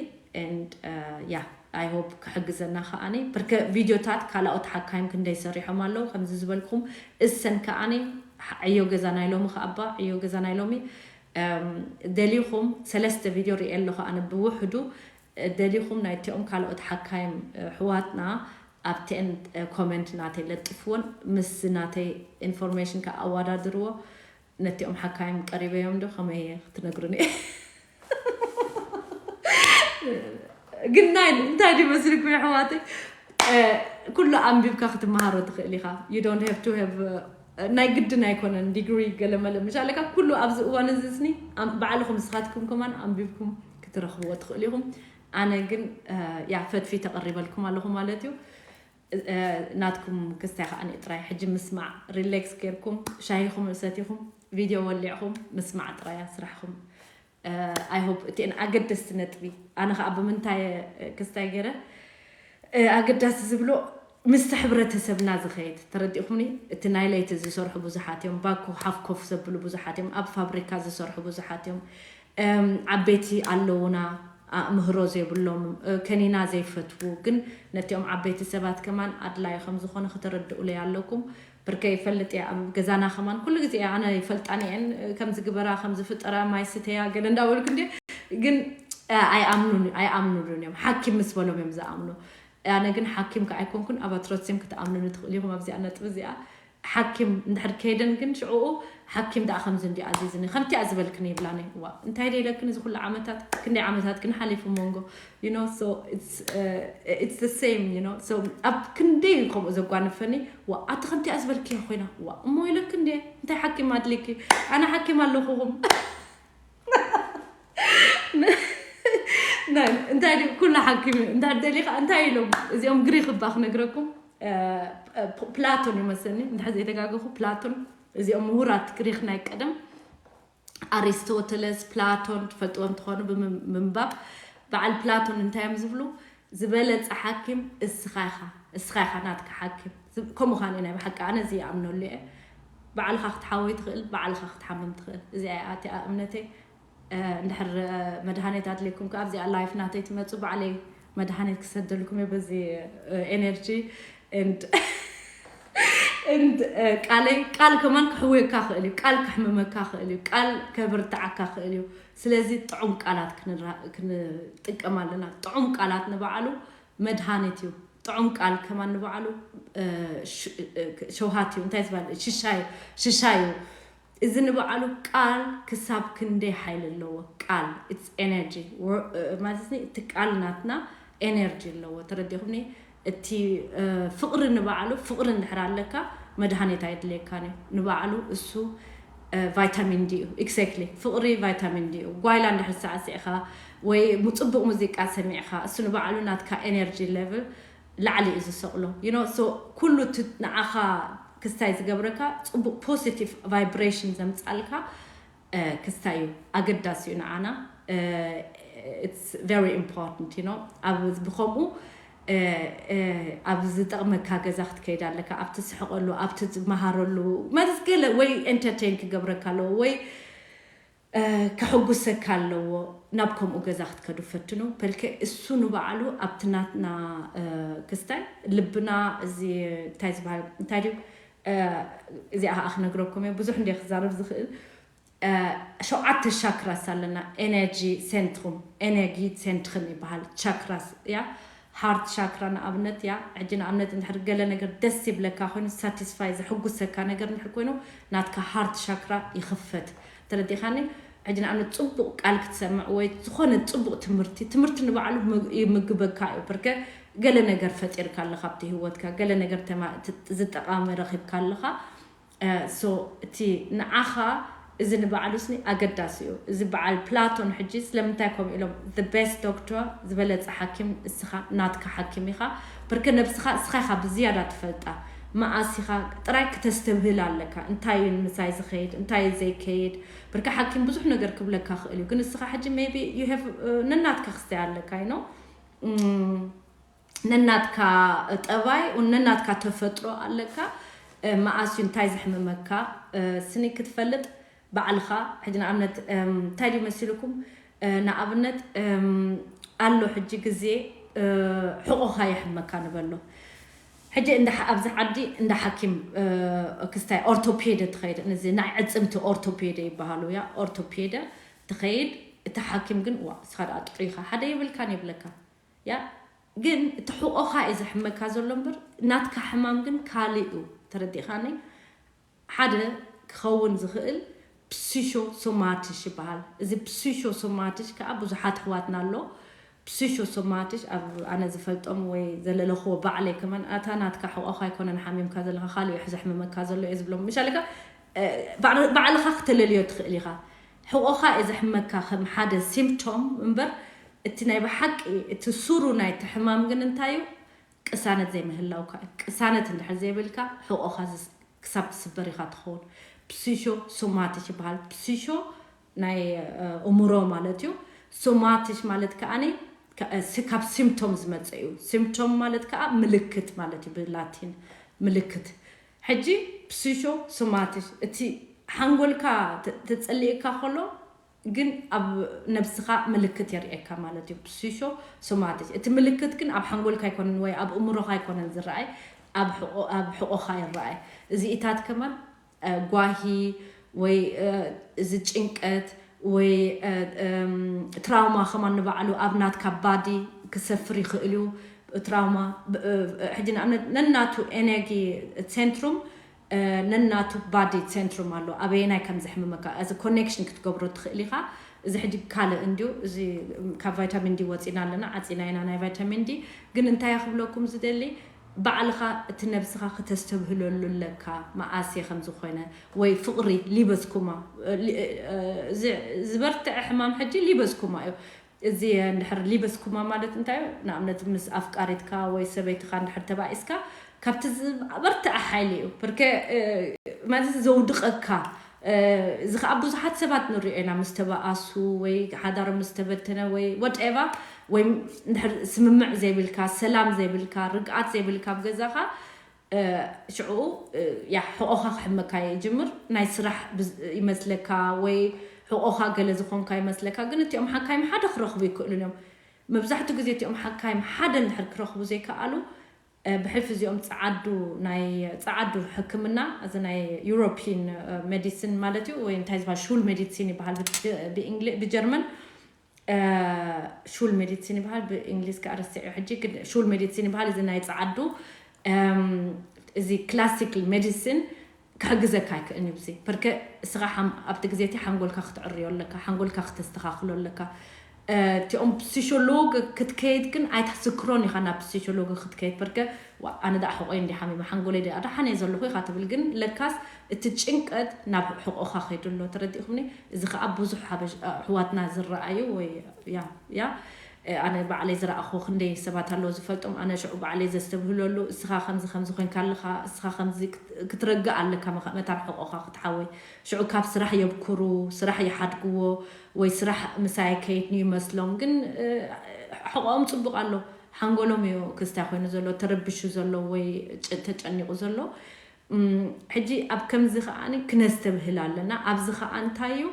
And, እ፣ ያ፣ I hope ክሕግዘና ከዓኒ። ብርከ ቪድዮታት ካልኦት ሓካይም ክንደይ ሰሪሖም ኣለዉ። ከምዚ ዝበልኩም እሰን ከዓኒ ሕ-፣ ዕዮ ገዛ ናይ ሎሚ ከኣባ፣ ዕዮ ገዛ ናይ ሎሚ፣ እም፣ ደሊኹም ሰለስተ ቪድዮ ሪኤ ኣለኹ ኣነ ብውሕዱ። እ፣ ደሊኹም ናይቲኦም ካልኦት ሓካይም፣ እ፣ ኣሕዋትና ኣብቲአን፣ እ፣ ኮመንት ናተይ ለጥፍዎን ምስ ናተይ ኢንፎርሜሽን ከኣወዳድርዎ። ነቲኦም ሓካይም ቀሪበዮም ዶ ከመይ እየ ክትነግሩኒ? ግን ናይ እንታይ ድዩ መስልኩም ኣሕዋተይ? እ፣ ኩሉ ኣንቢብካ ክትመሃሮ ትኽእል ኢኻ። You don't have to have፣ እ፣ ናይ ግድን ኣይኮነን ዲግሪ ገለመለ ምሻለካ። ኩሉ ኣብዚ እዋን እዚ ስኒ ኣም-፣ ባዕልኹም ንስኻትኩም ከማን ኣንቢብኩም ክትረኽብዎ ትኽእሉ ኢኹም። ኣነ ግን፣ እ፣ ያ ፈትፊ ተቐሪበልኩም ኣለኹ ማለት እዩ። እ፣ ናትኩም ክስታይ ከዓኒ ጥራይ ሕጂ ምስማዕ፣ ሪሌክስ ጌርኩም ሻሂኹም ሰቲኹም ቪድዮ ወሊዕኹም ምስማዕ ጥራይ እያ ስራሕኹም። እ፣ I hope እቲአን ኣገደስቲ ነጥቢ። ኣነ ከዓ ብምንታይ፣ እ፣ ክስታይ ገይረ፣ እ፣ ኣገዳሲ ዝብሎ ምስቲ ሕብረተሰብና ዝኸይድ ተረዲእኹምኒ። እቲ ናይ ለይቲ ዝሰርሑ ብዙሓት እዮም። ባኮ ሓፍ ኮፍ ዘብሉ ብዙሓት እዮም። ኣብ ፋብሪካ ዝሰርሑ ብዙሓት እዮም። እም፣ ዓበይቲ ኣለዉና፣ ኣእምህሮ ዘይብሎም፣ እ፣ ከኒና ዘይፈትዉ፣ ግን ነቲኦም ዓበይቲ ሰባት ከማን ኣድላዪ ከም ዝኾነ ከተረድኡለይ ኣለኩም። ብርከ ይፈልጥ እያ፣ ኣብ ገዛና ከማን ኩሉ ግዜ ኣነ ይፈልጣን እየን፣ እ፣ ከም ዝግበራ፣ ከም ዝፍጠራ፣ ማይ ስተያ፣ ገለ እንዳበልኩ እንዴ፣ ግን፣ እ፣ ኣይኣምኑን፣ ኣይኣምኑሉን እዮም። ሓኪም ምስ በሎም እዮም ዝኣምኑ። ኣነ ግን ሓኪም ከኣ ኣይኮንኩን፣ ኣባ ትሮትስም ክትኣምኑኒ ትኽእሉ ኢኹም ኣብዚኣ ነጥቢ እዚኣ። ሓኪም እንድሕር ከይደን ግን ሽዕኡ ሓኪም ደኣ ከምዚ እንዲ ኣዚዝኒ፣ ከምቲ እያ ዝበልክኒ ይብላኒ። ዋ፣ እንታይ ደይለክን እዚ ኩሉ ዓመታት፣ ክንደይ ዓመታት ግን ሓሊፉ መንጎ፣ you know, so it's, uh, it's the same, you know, so ኣብ ክንደይ ከምኡ ዘጓንፈኒ፣ ዋ፣ ኣቲ ከምቲ እያ ዝበልክዮ ኮይና፣ ዋ፣ እሞ ኢለክ እንዴ፣ እንታይ ሓኪም ኣድልኪ? ኣነ ሓኪም ኣለኹኹም። ናይ፣ እንታይ ድዩ? ኩሉ ሓኪም እዩ። እንታይ ደሊኻ? እንታይ ኢሎም? እዚኦም ግሪክ እባ ክነግረኩም። እ፣ ፕ-፣ ፕላቶን ይመስለኒ። እንታይ ዘይተጋገኹ፣ ፕላቶን። እዚኦም ምሁራት ግሪክ ናይ ቀደም፣ ኣሪስቶተለስ፣ ፕላቶን ትፈልጥዎም እንትኾኑ ብምንባብ፣ በዓል ፕላቶን እንታይ እዮም ዝብሉ? ዝበለጸ ሓኪም እስኻ ኢኻ፣ እስኻ ኢኻ ናትካ ሓኪም። ዝ-፣ ከምኡ ኻን እዩ ናይ ብሓቂ፣ ኣነ እዚ ይኣምነሉ እየ። ባዕልኻ ክትሓወይ ትኽእል፣ ባዕልኻ ክትሓምም ትኽእል። እዚኣ እያ እቲኣ እምነተይ። እ፣ እንድሕር፣ እ፣ መድሃኒት ኣድልየኩም ከኣ ኣብዚኣ ላይፍ ናተይ ትመጹ፣ ባዕለይ መድሃኒት ክሰደልኩም እየ በዚ፣ እ፣ ኤነርጂ። And፣ and፣ እ፣ ቃለይ፣ ቃል ከማን ክሕውየካ ክእል እዩ፣ ቃል ከሕምመካ ክእል እዩ፣ ቃል ከብርትዓካ ክእል እዩ። ስለዚ ጥዑም ቃላት ክንራ-፣ ክንጥቀም ኣለና። ጥዑም ቃላት ንባዕሉ መድሃኒት እዩ። ጥዑም ቃል ከማን ንባዕሉ፣ እ፣ ሽ-፣ እ፣ ሸውሃት እዩ። እንታይ ዝበሃል? ሽሻይ፣ ሽሻይ እዩ። እዚ ንባዕሉ ቃል ክሳብ ክንደይ ሓይሊ ኣለዎ። ቃል፣ it's energy። ወ-፣ እ፣ ማለት ኒ፣ እቲ ቃል ናትና ኤነርጂ ኣለዎ። ተረዲኹምኒ? እቲ፣ እ፣ ፍቕሪ ንባዕሉ፣ ፍቕሪ እንድሕር ኣለካ፣ መድሃኒት ኣየድልየካን እዩ። ንባዕሉ እሱ፣ እ፣ ቫይታሚን ዲ እዩ። ኤግዛክትሊ። ፍቕሪ ቫይታሚን ዲ እዩ። ጓይላ እንድሕር ሳዕሲዕኻ ወይ ሙ-፣ ጽቡቕ ሙዚቃ ሰሚዕኻ፣ እሱ ንባዕሉ ናትካ ኤነርጂ ሌቭል ላዕሊ እዩ ዝሰቕሎ። You know፣ so ኩሉ እቲ ንዓኻ ክስታይ ዝገብረካ ጽቡቕ ፖዚቲቭ ቫይብሬሽን ዘምጻልካ፣ እ፣ ክስታይ እዩ። ኣገዳሲ እዩ ንዓና። እ፣ it's very important, you know። ኣብ ብኸምኡ፣ እ፣ እ፣ ኣብ ዝጠቕመካ ገዛ ክትከይድ ኣለካ፣ ኣብ ትስሕቐሉ፣ ኣብ ትመሃረሉ፣ ማለት ገለ ወይ ኤንተርቴን ክገብረካ ኣለዎ ወይ እ፣ ከሐጉሰካ ኣለዎ። ናብ ከምኡ ገዛ ክትከዱ ፈትኑ። በልከ እሱ ንባዕሉ ኣብቲ ናትና፣ እ፣ ክስታይ ልብና እዚ እንታይ ዝበሃል፣ እንታይ ድዩ፣ እ፣ እዚኣ ኸዓ ክነግረኩም እየ። ብዙሕ እንደ ክዛረብ ዝኽእል። ሸውዓተ ቻክራስ ኣለና። ኤነርጂ ሴንትሩም፣ ኤነርጂ ሴንትርም ይበሃል። ቻክራስ እያ። ሃርት ቻክራ ንኣብነት እያ። ሕጂ ንኣብነት እንድሕር ገለ ነገር ደስ ይብለካ ኮይኑ፣ ሳቲስፋይ ዘሕጉሰካ ነገር እንድሕር ኮይኑ፣ ናትካ ሃርት ቻክራ ይኽፈት። ተረዲኻኒ? ሕጂ ንኣብነት ጽቡቕ ቃል ክትሰምዕ ወይ ዝኾነ ጽቡቕ ትምህርቲ፣ ትምህርቲ ንባዕሉ ይምግበካ እዩ። ብርከ ገለ ነገር ፈጢርካ ኣለኻ ኣብቲ ህይወትካ፣ ገለ ነገር ዝጠቓሚ ረኺብካ ኣለኻ። ሶ እቲ ንዓኻ እዚ ንባዕሉ ስኒ ኣገዳሲ እዩ። እዚ በዓል ፕላቶን ሕጂ ስለምንታይ ከምኡ ኢሎም፣ the best doctor፣ ዝበለጸ ሓኪም እስኻ ናትካ ሓኪም ኢኻ። ብርከ ነብስኻ እስኻ ኢኻ ብዝያዳ ትፈልጣ። መኣስ ኢኻ ጥራይ ክተስተብህል ኣለካ። እንታይ እዩ ምሳይ ዝኸይድ፣ እንታይ እዩ ዘይከይድ። ብርከ ሓኪም ብዙሕ ነገር ክብለካ ክእል እዩ፣ ግን እስኻ ሕጂ maybe you have ነናትካ ክስተይ ኣለካ you know ነናትካ ጠባይ ነናትካ ተፈጥሮ ኣለካ። መኣስ እዩ እንታይ ዘሕምመካ ስኒ ክትፈልጥ ባዕልኻ። ሕጂ ንኣብነት እንታይ ድዩ መሲልኩም? ንኣብነት ኣሎ ሕጂ ግዜ ሕቆኻ የሕመካ ንበሎ። ሕጂ ኣብዚ ዓዲ እንዳ ሓኪም ክስታይ ኦርቶፔደ ትኸይድ፣ እዚ ናይ ዕፅምቲ ኦርቶፔደ ይበሃሉ ያ፣ ኦርቶፔደ ትኸይድ። እቲ ሓኪም ግን ዋ እስኻ ደኣ ጥዑይ ኢኻ ሓደ የብልካን ይብለካ። ያ ግን እቲ ሕቆኻ እዩ ዘሕመካ ዘሎ እምበር ናትካ ሕማም ግን ካልእ እዩ። ተረዲእካኒ? ሓደ ክኸውን ዝኽእል ፕሲሾ ሶማቲሽ ይበሃል። እዚ ፕሲሾ ሶማቲሽ ከዓ ብዙሓት ኣሕዋትና ኣሎ። ፕሲሾ ሶማቲሽ ኣብ ኣነ ዝፈልጦም ወይ ዘለለኽዎ ባዕለይ ከማን ኣታ ናትካ ሕቆኻ ኣይኮነን ሓሚምካ ዘለኻ ካልእ እዩ ዘሕምመካ ዘሎ እየ ዝብሎም። ምሻለካ ባዕልኻ ክተለልዮ ትኽእል ኢኻ። ሕቆኻ እዩ ዘሕመካ ከም ሓደ ሲምፕቶም እምበር እቲ ናይ ብሓቂ እቲ ሱሩ ናይቲ ሕማም ግን እንታይ እዩ? ቅሳነት ዘይምህላውካ እዩ። ቅሳነት እንድሕር ዘይብልካ ሕቆኻ ክሳብ ትስበር ኢኻ ትኸውን። ፕሲሾ ሶማቲሽ ይበሃል። ፕሲሾ ናይ እምሮ ማለት እዩ። ሶማቲሽ ማለት ከዓኒ ካብ ሲምፕቶም ዝመፀ እዩ። ሲምፕቶም ማለት ከዓ ምልክት ማለት እዩ ብላቲን ምልክት። ሕጂ ፕሲሾ ሶማቲሽ እቲ ሓንጎልካ ተፀሊእካ ከሎ ግን ኣብ ነብስኻ ምልክት የርእየካ ማለት እዩ። ፕሲሾ ሶማቲሽ እቲ ምልክት ግን ኣብ ሓንጎልካ ኣይኮነን ወይ ኣብ እምሮኻ ኣይኮነን ዝረኣይ፣ ኣብ ሕቆኻ ይረኣይ። እዚኢታት ከማን ጓሂ ወይ እዚ ጭንቀት ወይ ትራውማ ከማን ንባዕሉ ኣብ ናትካ ባዲ ክሰፍር ይኽእል እዩ። ትራውማ ሕጂ ንኣብነት ነናቱ ኤነርጂ ሴንትሩም ነናቱ ባዲ ሴንትሩም ኣሎ። ኣበየናይ ከም ዘሕምመካ እዚ ኮኔክሽን ክትገብሮ ትኽእል ኢኻ። እዚ ሕጂ ካልእ እንድዩ፣ እዚ ካብ ቫይታሚን ዲ ወፂና ኣለና፣ ዓፂና ኢና ናይ ቫይታሚን ዲ። ግን እንታይ ክብለኩም ዝደሊ፣ ባዕልኻ እቲ ነብስኻ ክተስተብህለሉ ኣለካ። መኣስ እየ ከም ዝኾነ ወይ ፍቕሪ ሊበስኩማ ዝበርትዐ ሕማም ሕጂ ሊበስኩማ እዩ። እዚ እንድሕር ሊበስኩማ ማለት እንታይ እዩ? ንኣብነት ምስ ኣፍቃሪትካ ወይ ሰበይትኻ እንድሕር ተባኢስካ ካብቲ ዝበርትዐ ሓይሊ እዩ። ብርከ ማለት ዘውድቐካ። እዚ ከዓ ብዙሓት ሰባት ንሪኦ ኢና ምስ ተባኣሱ ወይ ሓዳሮም ምስ ተበተነ ወይ ወደኤቫ ወይ እንድሕር ስምምዕ ዘይብልካ፣ ሰላም ዘይብልካ፣ ርግኣት ዘይብልካ ኣብ ገዛኻ ሽዑ ያ ሕቆኻ ክሕመካ ይጅምር። ናይ ስራሕ ይመስለካ ወይ ሕቆኻ ገለ ዝኾንካ ይመስለካ። ግን እቲኦም ሓካይም ሓደ ክረኽቡ ይክእሉን እዮም። መብዛሕትኡ ግዜ እቲኦም ሓካይም ሓደ እንድሕር ክረኽቡ ዘይከኣሉ ብሕልፊ እዚኦም ፀዓዱ ናይ ፀዓዱ ሕክምና እዚ ናይ ዩሮፒን ሜዲሲን ማለት እዩ ወይ እንታይ ዝበሃል ሹል ሜዲሲን ይበሃል ብጀርመን ሹል ሜዲሲን ይበሃል ብእንግሊዝ ከዓ ረሲዐ ሕጂ ግን ሹል ሜዲሲን ይበሃል። እዚ ናይ ፀዓዱ እዚ ክላሲካል ሜዲሲን ክሕግዘካ ኣይክእልን እዩ። እዚ በርከ እስኻ ኣብቲ ግዜ እቲ ሓንጎልካ ክትዕርዮ ኣለካ፣ ሓንጎልካ ክተስተኻኽሎ ኣለካ። እቲኦም ፕሲሾሎግ ክትከይድ ግን ኣይትስክሮን ኢኻ ናብ ፕሲሾሎግ ክትከይድ በርከ ኣነ ደኣ ሕቆይ እንዲ ሓሚመ ሓንጎለይ ደኣ ደሓን እየ ዘለኹ ኢኻ ትብል ግን ለካስ እቲ ጭንቀት ናብ ሕቆኻ ከይዱ ኣሎ። ተረዲእኹምኒ? እዚ ከዓ ብዙሕ ኣሕዋትና ዝረኣዩ ወይ ያ ያ ኣነ ባዕለይ ዝረኣኹ ክንደይ ሰባት ኣለዉ ዝፈልጦም። ኣነ ሽዑ ባዕለይ ዘስተብህለሉ እስኻ ከምዚ ከምዚ ኮንካ ኣለኻ፣ እስኻ ከምዚ ክትረግእ ኣለካ መታን ሕቆኻ ክትሓወይ። ሽዑ ካብ ስራሕ የብኩሩ፣ ስራሕ ይሓድግዎ ወይ ስራሕ ምሳይ ከይድ ይመስሎም። ግን ሕቆኦም ፅቡቅ ኣሎ። ሓንጎሎም እዩ ክስታይ ኮይኑ ዘሎ፣ ተረቢሹ ዘሎ ወይ ተጨኒቁ ዘሎ። ሕጂ ኣብ ከምዚ ከዓ ክነስተብህል ኣለና። ኣብዚ ከዓ እንታይ እዩ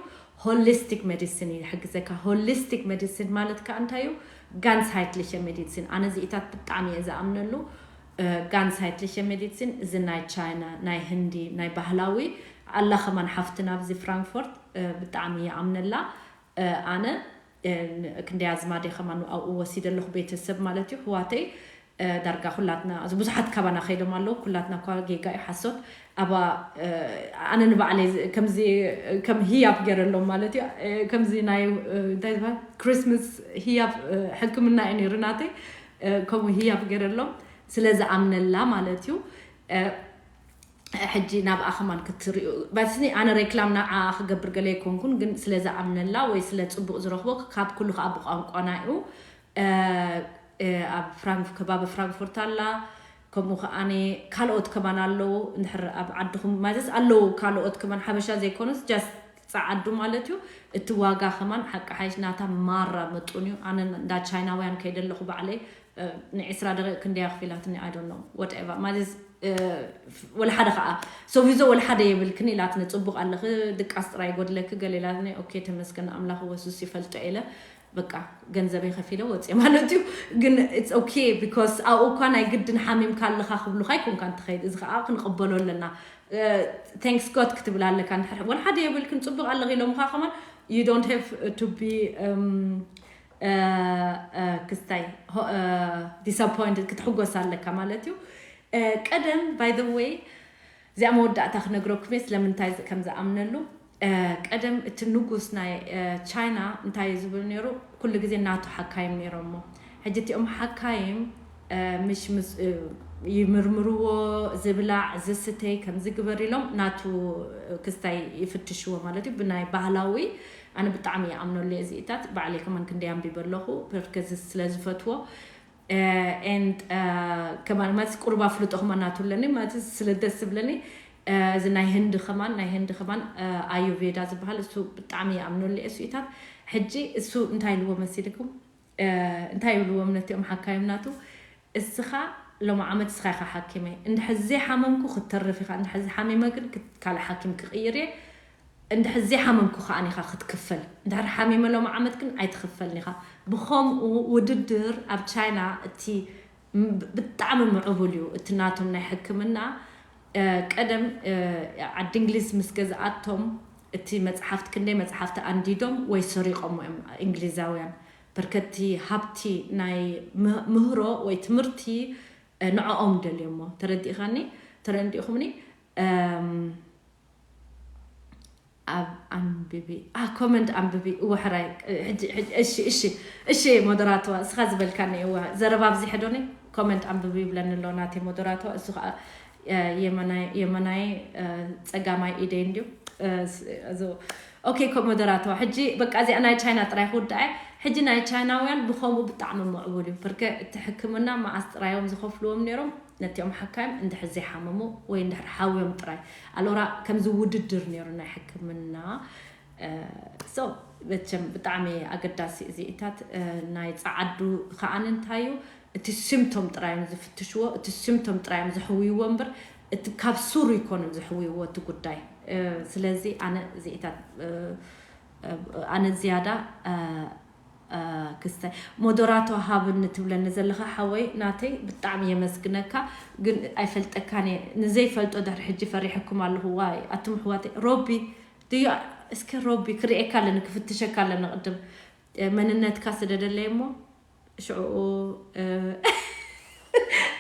ሆሊስቲክ ሜዲሲን እዩ ይሕግዘካ። ሆሊስቲክ ሜዲሲን ማለት ከዓ እንታይ እዩ? ጋንስሃይትሊሸ ሜዲሲን። ኣነ እዚኢታት ብጣዕሚ እየ ዝኣምነሉ። ጋንስሃይትሊሸ ሜዲሲን እዚ ናይ ቻይና፣ ናይ ህንዲ፣ ናይ ባህላዊ ኣላ ከማን ሓፍትና ኣብዚ ፍራንክፎርት ብጣዕሚ ይኣምነላ። ኣነ ክንደይ ኣዝማደ ከማን ኣብኡ ወሲደ ኣለኹ፣ ቤተሰብ ማለት እዩ፣ ኣሕዋተይ። ዳርጋ ኩላትና ብዙሓት ካባና ከይዶም ኣለዉ። ኩላትና እኳ ጌጋ እዩ፣ ሓሶት። ኣባ ኣነ ንባዕለይ ከምዚ ከም ህያብ ገይረሎም ማለት እዩ። ከምዚ ናይ እንታይ ዝበሃል ክሪስማስ ህያብ ሕክምና እዩ ነይሩ ናተይ። ከምኡ ህያብ ገይረሎም ስለ ዝኣምነላ ማለት እዩ። ሕጂ ናብኣ ከማን ክትሪኡ በስኒ ኣነ ሬክላም ንዓ ክገብር ገለ ኣይኮንኩን፣ ግን ስለ ዝኣምነላ ወይ ስለ ጽቡቕ ዝረኽቦ ካብ ኩሉ ከዓ ብቋንቋና እዩ። ኣብ ፍራንክ ከባቢ ፍራንክፎርት ኣላ። ከምኡ ከዓኒ ካልኦት ከማን ኣለዉ። እንድሕር ኣብ ዓድኹም ማለትስ ኣለዉ ካልኦት ከማን ሓበሻ ዘይኮኑስ ጃስት ጸዓዱ ማለት እዩ። እቲ ዋጋ ከማን ሓቂ ሓይሽ ናታ ማራ መጡን እዩ። ኣነ እንዳ ቻይናውያን ከይደ ኣለኹ ባዕለይ ንዒስራ ደቂቕ ክንደያ ክፊላትኒ ኣይ ዶንት ኖ ወትኤቨር ማለት ወላ ሓደ ከዓ ሶቪዞ ወላ ሓደ የብልክን ኢላትኒ። ጽቡቕ ኣለኺ ድቃስ ጥራይ ጎድለኪ ገለ ኢላትኒ። ኦኬ ተመስገን ኣምላኽ ወሱስ ይፈልጦ ኢለ በቃ ገንዘበይ ከፊለ ወፅየ ማለት እዩ። ግን it's okay because ኣብኡ እኳ ናይ ግድን ሓሚምካ ኣለካ ክብሉካ ኣይኮንካ እንትኸይድ እዚ ከዓ ክንቕበሎ ኣለና። Thanks God ክትብል ኣለካ። ወላ ሓደ የብልክን ጽቡቕ ኣለኺ ኢሎምካ ከማን you don't have to be ክስታይ disappointed ክትሕጎስ ኣለካ ማለት እዩ። ቀደም by the way እዚኣ መወዳእታ ክነግረኩም እየ ስለምንታይ ከም ዝኣምነሉ። ቀደም እቲ ንጉስ ናይ ቻይና እንታይ እዩ ዝብል ነይሩ? ኩሉ ግዜ ናቱ ሓካይም ነይሮሞ። ሕጂ እቲኦም ሓካይም ምሽ ይምርምርዎ፣ ዝብላዕ ዝስተይ ከም ዝግበር ኢሎም ናቱ ክስታይ ይፍትሽዎ ማለት እዩ። ብናይ ባህላዊ ኣነ ብጣዕሚ ይኣምነሉ እየ እዚኢታት ባዕለይ ከማን ክንደይ ኣንቢበ ኣለኹ ፐርከዚ ስለ ዝፈትዎ። And ከማን ማለት ቁሩብ ኣፍልጦ ከማን ናቱ ኣለኒ ማለት ስለ ደስ ዝብለኒ። እዚ ናይ ህንዲ ከማን ናይ ህንዲ ከማን ኣዩቬዳ ዝበሃል እሱ ብጣዕሚ ይኣምነሉ እየ እሱኢታት። ሕጂ እሱ እንታይ ኢልዎ መሲልኩም? እንታይ ይብልዎም ነቲኦም ሓካይም ናቱ? እስኻ ሎም ዓመት እስኻ ኢኻ ሓኪመይ፣ እንድሕር ዘይሓመምኩ ክትተርፍ ኢኻ፣ እንድሕር ዝሓሚመ ግን ካልእ ሓኪም ክቕይር እየ። እንድሕር ዘይሓመምኩ ከዓኒ ኢኻ ክትክፈል። እንድሕር ሓሚመ ሎም ዓመት ግን ኣይትኽፈልን ኢኻ። ብኸምኡ ውድድር ኣብ ቻይና እቲ ብጣዕሚ ምዕቡል እዩ። እቲ ናቶም ናይ ሕክምና ቀደም ዓዲ እንግሊዝ ምስ ገዝኣቶም እቲ መፅሓፍቲ ክንደይ መፅሓፍቲ ኣንዲዶም ወይ ሰሪቆም እዮም እንግሊዛውያን። በርከቲ ሃብቲ ናይ ምህሮ ወይ ትምህርቲ ንዕኦም ደልዮሞ። ተረዲእኻኒ? ተረዲእኹምኒ? ኣብ ኣንብቢ ኮመንት ኣንብቢ። እወ ሕራይ እሺ እሺ እሺ። ሞደራተዋ እስኻ ዝበልካኒ እወ ዘረባ ኣብዚ ሕዶኒ ኮመንት ኣንብቢ ይብለኒ ኣሎ ናተይ ሞደራተዋ። እሱ ከዓ የመናይ ፀጋማይ ኢደይ እንድዩ። ኦኬ ኮ ሞደራተዋ ሕጂ በቃ እዚኣ ናይ ቻይና ጥራይ ክውድኣ። ሕጂ ናይ ቻይናውያን ብኸምኡ ብጣዕሚ ምዕቡል እዩ። ብርከ እቲ ሕክምና መዓስ ጥራዮም ዝኸፍልዎም ነይሮም ነቲኦም ሓካይም እንድሕር ዘይሓመሙ ወይ እንድሕር ሓውዮም ጥራይ ኣሎራ ከምዚ ውድድር ነይሩ ናይ ሕክምና። So መቸም ብጣዕሚ ኣገዳሲ እዚኢታት ናይ ጸዓዱ ከዓን እንታዩ እቲ ሲምቶም ጥራዮም ዝፍትሽዎ እቲ ሲምቶም ጥራዮም ዝሕውይዎ እምበር እቲ ካብ ሱሩ ይኮኑ ዝሕውይዎ እቲ ጉዳይ። ስለዚ ኣነ እዚኢታት ኣነ ዝያዳ ክስተ ሞዶራቶ ሃብኒ ትብለኒ ዘለኻ ሓወይ ናተይ ብጣዕሚ የመስግነካ። ግን ኣይፈልጠካን እየ ንዘይፈልጦ ድሕሪ ሕጂ ፈሪሐኩም ኣለኹ። ዋይ ኣቱም ኣሕዋተይ ሮቢ ድዩ? እስከ ሮቢ ክርእየካ ኣለኒ ክፍትሸካ ኣለኒ ቅድም መንነትካ ስደደለይ እሞ ሽዑ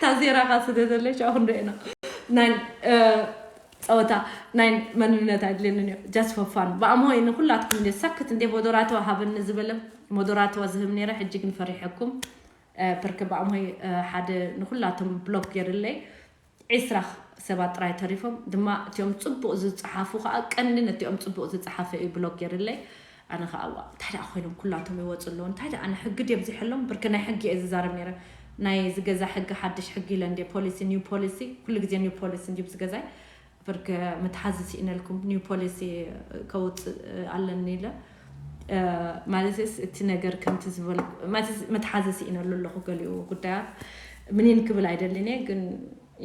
ታዜራኻ ስደደለይ ሽዑ ክንሪኦ ኢና ናይ ጸወታ ናይ መንነት ኣይድልየንን እዩ just for fun። ብኣምሆይ ንኩላትኩም እንደ ሰክት እንደ ሞዶራተዋ ሃብኒ ዝበለ ሞዶራተዋ ዝህብ ነይረ። ሕጂ ግን ፈሪሐኩም ብርክ ብኣምሆይ ሓደ ንኩላቶም ብሎክ ገይርለይ ዒስራ ሰባት ጥራይ ተሪፎም ድማ እቲኦም ጽቡቕ ዝጸሓፉ ከዓ ቀንዲ ነቲኦም ጽቡቕ ዝጸሓፈ እዩ ብሎክ ገይርለይ። ኣነ ከዓ ዋ እንታይ ደኣ ኮይኖም ኩላቶም ይወፁ ኣለዉ እንታይ ደኣ ንሕጊ ድዮም ዝሕሎም ብርክ ናይ ሕጊ እየ ዝዛረብ ነይረ። ናይ ዝገዛ ሕጊ ሓድሽ ሕጊ ኢለ እንደ ፖሊሲ ኒው ፖሊሲ ኩሉ ግዜ ኒው ፖሊሲ እንዲብ ዝገዛይ ብርክ መትሓዚ ስኢነልኩም ኒው ፖሊሲ ከውፅእ ኣለኒ ኢለ። ማለትስ እቲ ነገር ከምቲ ዝበል መትሓዚ ስኢነሉ ኣለኹ ገሊኡ ጉዳያት ምኒን ክብል ኣይደልን እየ ግን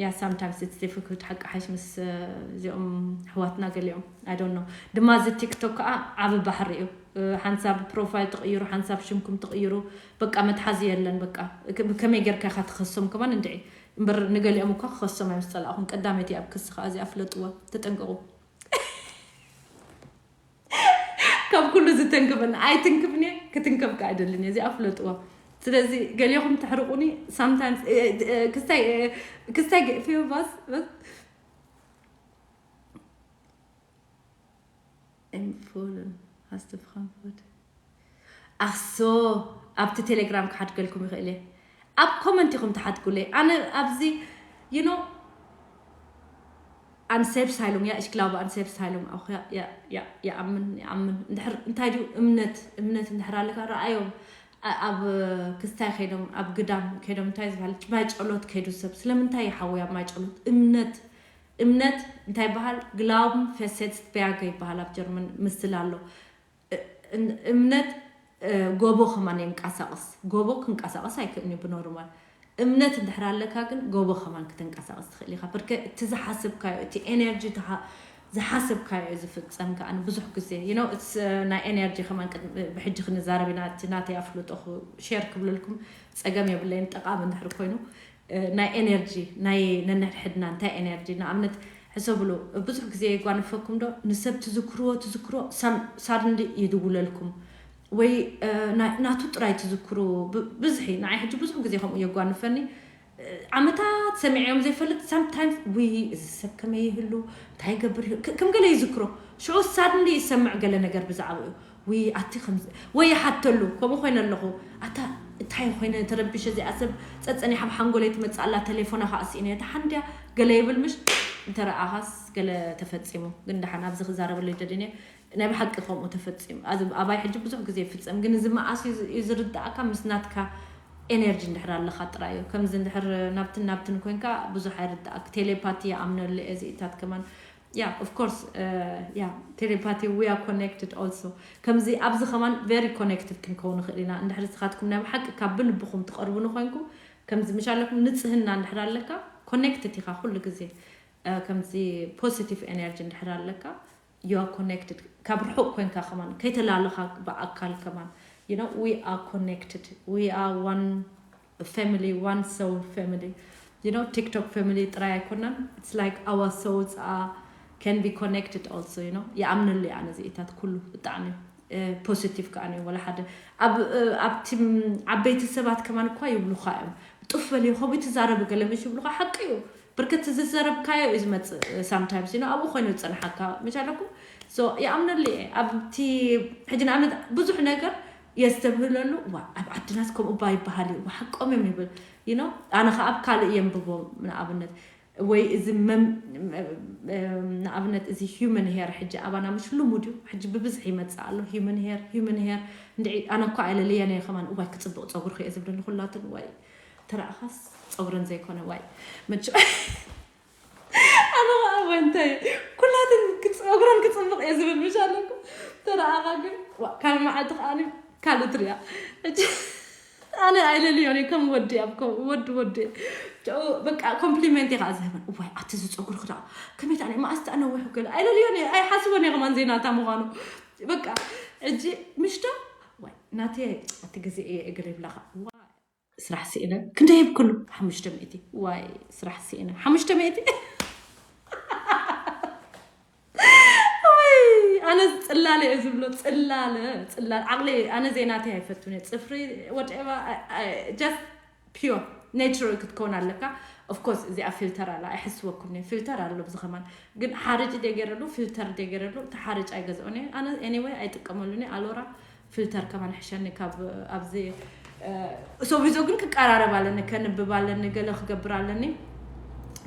ያ ሳምታይምስ ኢትስ ዲፊኩልት ሓቂ ሓሽ ምስ እዚኦም ኣሕዋትና ገሊኦም ኣይ ዶንት ኖ። ድማ እዚ ቲክቶክ ከዓ ዓቢ ባሕሪ እዩ። ሓንሳብ ፕሮፋይል ትቕይሩ ሓንሳብ ሽምኩም ትቕይሩ በቃ መትሓዚ የለን በቃ። ከመይ ጌርካ ኢኻ ትኸሶም ከማን እንድዒ እምበር ንገሊኦም እኳ ክኸሶም እዮም ዝፀላእኹም ቀዳመይቲ ኣብ ክሲ ከዓ እዚኣ ፍለጥዋ ተጠንቀቑ። ካብ ኩሉ ዝተንክፈኒ ኣይትንክፍኒ ክትንከፍ ከኣ ኣይደልን እየ እዚኣ ፍለጥዋ። ስለዚ ገሊኹም ተሕርቁኒ። Sometimes ክስታይ ክስታይ ገፊዮ ባስ Empfohlen hast du Frankfurt? ኣሶ ኣብቲ ቴሌግራም ክሓድገልኩም ይኽእል እየ። ኣብ ኮመንት ኢኹም ትሓድጉለይ። ኣነ ኣብዚ you know An Selbstheilung, ja, ich glaube an Selbstheilung auch. Ja, ja, ja, ja, amen, ja, amen. እንድሕር እንታይ ድዩ እምነት እምነት እንድሕር ኣለካ ረኣዮም። ኣብ ክስታይ ከይዶም ኣብ ግዳም ከይዶም እንታይ ዝበሃል ማይ ጨሎት ከይዱ ሰብ ስለምንታይ ይሓወያ ማይ ጨሎት እምነት እምነት እንታይ ይበሃል? Glauben versetzt Berge ይበሃል ኣብ ጀርመን ምስል ኣሎ። እምነት ጎቦ ከማን የንቀሳቅስ። ጎቦ ክንቀሳቀስ ኣይክእልኒ ብኖርማል። እምነት እንድሕር ኣለካ ግን ጎቦ ከማን ክትንቀሳቀስ ትኽእል ኢኻ። ብርከ እቲ ዝሓሰብካዮ እቲ ኤነርጂ ዝሓሰብካዮ እዩ ዝፍፀም። ከኣ ብዙሕ ግዜ you know ናይ ኤነርጂ ከማን ብሕጂ ክንዛረብ ኢና። እቲ ናተይ ኣፍልጦ ሼር ክብለልኩም ፀገም የብለይን። ጠቃሚ እንድሕር ኮይኑ ናይ ኤነርጂ ናይ ነንሕድሕድና እንታይ ኤነርጂ ንኣብነት ሕሰብሉ። ብዙሕ ግዜ የጓንፈኩም ዶ ንሰብ ትዝክርዎ ትዝክሮ ሳድንሊ ይድውለልኩም ወይ ናቱ ጥራይ ትዝክሩ። ብዝሒ ንዓይ ሕጂ ብዙሕ ግዜ ከምኡ የጓንፈኒ። ዓመታት ሰሚዐዮም ዘይፈልጥ sometimes ውይ እዚ ሰብ ከመይ ይህሉ እንታይ ይገብር ይህሉ ከም ገለ ይዝክሮ። ሽዑ ሳድንሊ ይሰምዕ ገለ ነገር ብዛዕባኡ ውይ ኣቲ ከምዚ ወይ ይሓተሉ። ከምኡ ኮይነ ኣለኹ ኣታ እንታይ ኮይነ ተረቢሸ እዚኣ ሰብ ጸጸኒሓ ኣብ ሓንጎለይ ትመጽእ ኣላ። ተሌፎና ከዓ ስኢነ እያ ደሓን ድያ ገለ ይብል ምሽ እንተ ረኣኻስ ገለ ተፈጺሙ። ግን ደሓን ኣብዚ ክዛረበሉ ኣይደልን እየ። ናይ ብሓቂ ከምኡ ተፈጺሙ። ኣዚ ኣባይ ሕጂ ብዙሕ ግዜ ይፍጸም ግን እዚ መኣስ እዩ ዝ- እዩ ዝርዳእካ ምስ ናትካ ኤነርጂ እንድሕር ኣለኻ ጥራይ እዩ። ከምዚ እንድሕር ናብትን ናብትን ኮንካ ብዙሕ ኣይርዳእክ። ቴሌፓቲ ይኣምነሉ እየ እዚኢታት ከማን yeah of course yeah telepathy we are connected also ከምዚ ኣብዚ ከማን very connected ክንከውን ንኽእል ኢና እንድሕር ንስኻትኩም ናይ ብሓቂ ካብ ብልብኹም ትቐርቡኒ ኮይንኩም ከምዚ ምሽ ኣለኩም ንፅህና እንድሕር ኣለካ connected ኢኻ ኩሉ ግዜ ከምዚ positive energy እንድሕር ኣለካ you are connected ካብ ርሑቕ ኮይንካ ከማን ከይተላለኻ ብኣካል ከማን you know we are connected we are one family one soul family you know TikTok family ጥራይ ኣይኮናን it's like our souls are can be connected also you know ይኣምነሉ እየ ኣነ እዚኢታት ኩሉ ብጣዕሚ positive ከዓ እዩ ወላ ሓደ ኣብቲ ዓበይቲ ሰባት ከማን እኳ ይብሉካ እዮም ጡፍ በልዮ ከምኡ ትዛረብ ገለ ምሽ ይብሉካ ሓቂ እዩ ብርክት ዝዘረብካዮ እዩ ዝመፅእ sometimes you know ኣብኡ ኮይኑ ዝፀንሓካ ምሽ ኣለኩም ይኣምነሉ እየ ኣብቲ ሕጂ ንኣብነት ብዙሕ ነገር የስተብህለሉ ዋ ኣብ ዓድናስ ከምኡ ባ ይበሃል እዩ ሓቆም እዮም ይብል you know ኣነ ከዓ ኣብ ካልእ የንብቦ ንኣብነት ወይ እዚ ንኣብነት እዚ human hair ሕጂ ኣባና ምሽ ልሙድ እዩ ሕጂ ብብዝሒ ይመፅእ ኣሎ human hair human hair እንድዒ ኣነ እኳ ኣይለልየን እየ ከማን እዋይ ክፅብቕ ፀጉርኪ እየ ዝብለኒ ኩላትን ዋይ ተረኣኻስ ፀጉረን ዘይኮነ ዋይ መቸ ኣነ ከዓ ወንታይ ኩላትን ፀጉረን ክፅብቕ እየ ዝብል ምሽ ኣለኩ ተረኣኻ ግን ካልእ መዓልቲ ከዓ ካልእ ትሪያ ኣነ ኣይለልዮን ከም ወዲ ኣብ ወዲ ወዲ በቃ ኮምፕሊመንት ኢኻ ዝህበን እዋይ ኣቲ ዝፀጉር ክዳ ከመይ ኣነ ማኣስቲ ኣነዊሑ ገለ ኣይለልዮን ኣይሓስቦን እየ ከማን ዜናታ ምዃኑ በቃ እጂ ምሽቶ ዋይ ናተ ኣቲ ግዜ እየ እግር ይብላኻ ስራሕ ስኢነ ክንደይ ይብክሉ ሓሙሽተ ሚእቲ ዋይ ስራሕ ስኢነ ሓሙሽተ ሚእቲ ኣነ ፅላለ እየ ዝብሎ ፅላለ ፅላለ ዓቕሊ ኣነ ዜናተይ ኣይፈቱን እየ ፅፍሪ ወደባ just pure natural ክትከውን ኣለካ of course እዚኣ ፊልተር ኣላ ኣይሕስወኩም ፊልተር ኣሎ ብዚ ከማን ግን ሓርጭ ደገረሉ ፊልተር ደገረሉ ተሓርጭ ኣይገዝኦን እየ ኣነ anyway ኣይጥቀመሉን ኣሎራ ፊልተር ከማን ሕሸኒ ካብ ኣብዚ ሶቪዞ ግን ክቀራረብ ኣለኒ ከንብብ ኣለኒ ገለ ክገብር ኣለኒ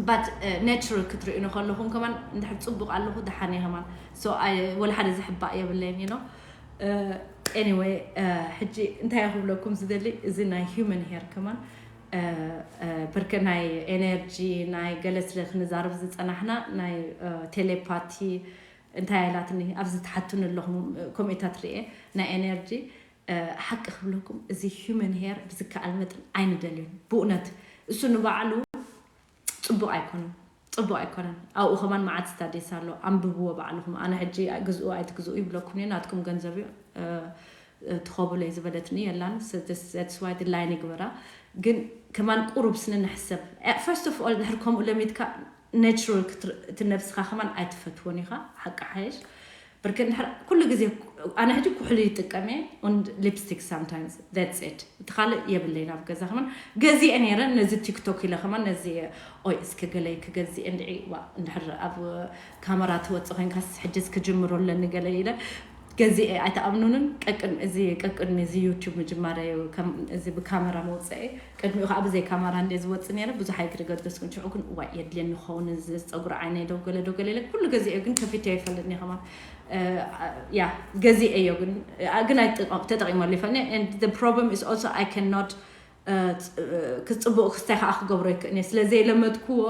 but natural ክትርእዩ ንከለኹም ከማን እንድሕር ፅቡቅ ኣለኹ ደሓን እየ ከማን ወላ ሓደ ዝሕባእ የብለይን you know anyway ሕጂ እንታይ ክብለኩም ዝደሊ እዚ ናይ human hair ከማን ብርክ ናይ ኤነርጂ ናይ ገለ ስለ ክንዛረብ ዝፀናሕና ናይ ቴሌፓቲ እንታይ ኢላትኒ ኣብዚ ትሓቱኒ ኣለኹም ኮሜንታት ርኤ ናይ ኤነርጂ ሓቂ ክብለኩም እዚ human hair ብዝከኣል መጠን ኣይንደልዮን ብእውነት እሱ ንባዕሉ ፅቡቅ ኣይኮነን ፅቡቅ ኣይኮነን ኣብኡ ከማን መዓት ስታዲስ ኣሎ ኣንብብዎ ባዕልኹም ኣነ ሕጂ ግዝኡ ኣይትግዝኡ ይብለኩም እየ ናትኩም ገንዘብ እዩ ትኸብሎ ዝበለትኒ የላን that's why line ይግበራ ግን ከማን ቁሩብ ስንንሕሰብ first of all ድሕር ከምኡ ለሚድካ natural እቲ ነብስኻ ከማን ኣይትፈትዎን ኢኻ ሓቂ ሓየሽ ብርክ ኩሉ ግዜ ኣነ ሕጂ ኩሕሊ ይጥቀም እየ፣ ን ሊፕስቲክ ሳምታይምስ፣ that's it። እቲ ካልእ የብለይን ኣብ ገዛ። ከማን ገዚአ ነይረ ነዚ ቲክቶክ ኢለ ከማን ነዚ ኦይ እስኪ ገለይ ክገዝእ እንድዒ ዋ እንድሕር ኣብ ካመራ ትወፅእ ኮይንካስ ሕጅስ ክጅምሮ ኣለኒ ገለ ኢለ ገዚአ። ኣይተኣምኑንን? ቀቅድሚ እዚ ቀቅድሚ እዚ ዩቱብ ምጅማረ እዚ ብካመራ መውፅአ ቅድሚኡ ከዓ ብዘይ ካመራ እንደ ዝወፅእ ነይረ ብዙሕ ኣይግደገደስኩን። ሽዑ ግን እዋይ የድልየኒ ክኸውን እዚ ፀጉሪ ዓይነይ ደው ገለ ደው ገለ ኢለ ኩሉ ገዚአ ግን ከፊተ ይፈልጥኒ ከማን ያ ገዚአ እዮ ግን ግን ተጠቂመሉ ይፈልኒ። Problem is also I cannot ክፅቡቅ ክስታይ ከዓ ክገብሮ ይክእን እየ ስለ ዘይለመድክዎ።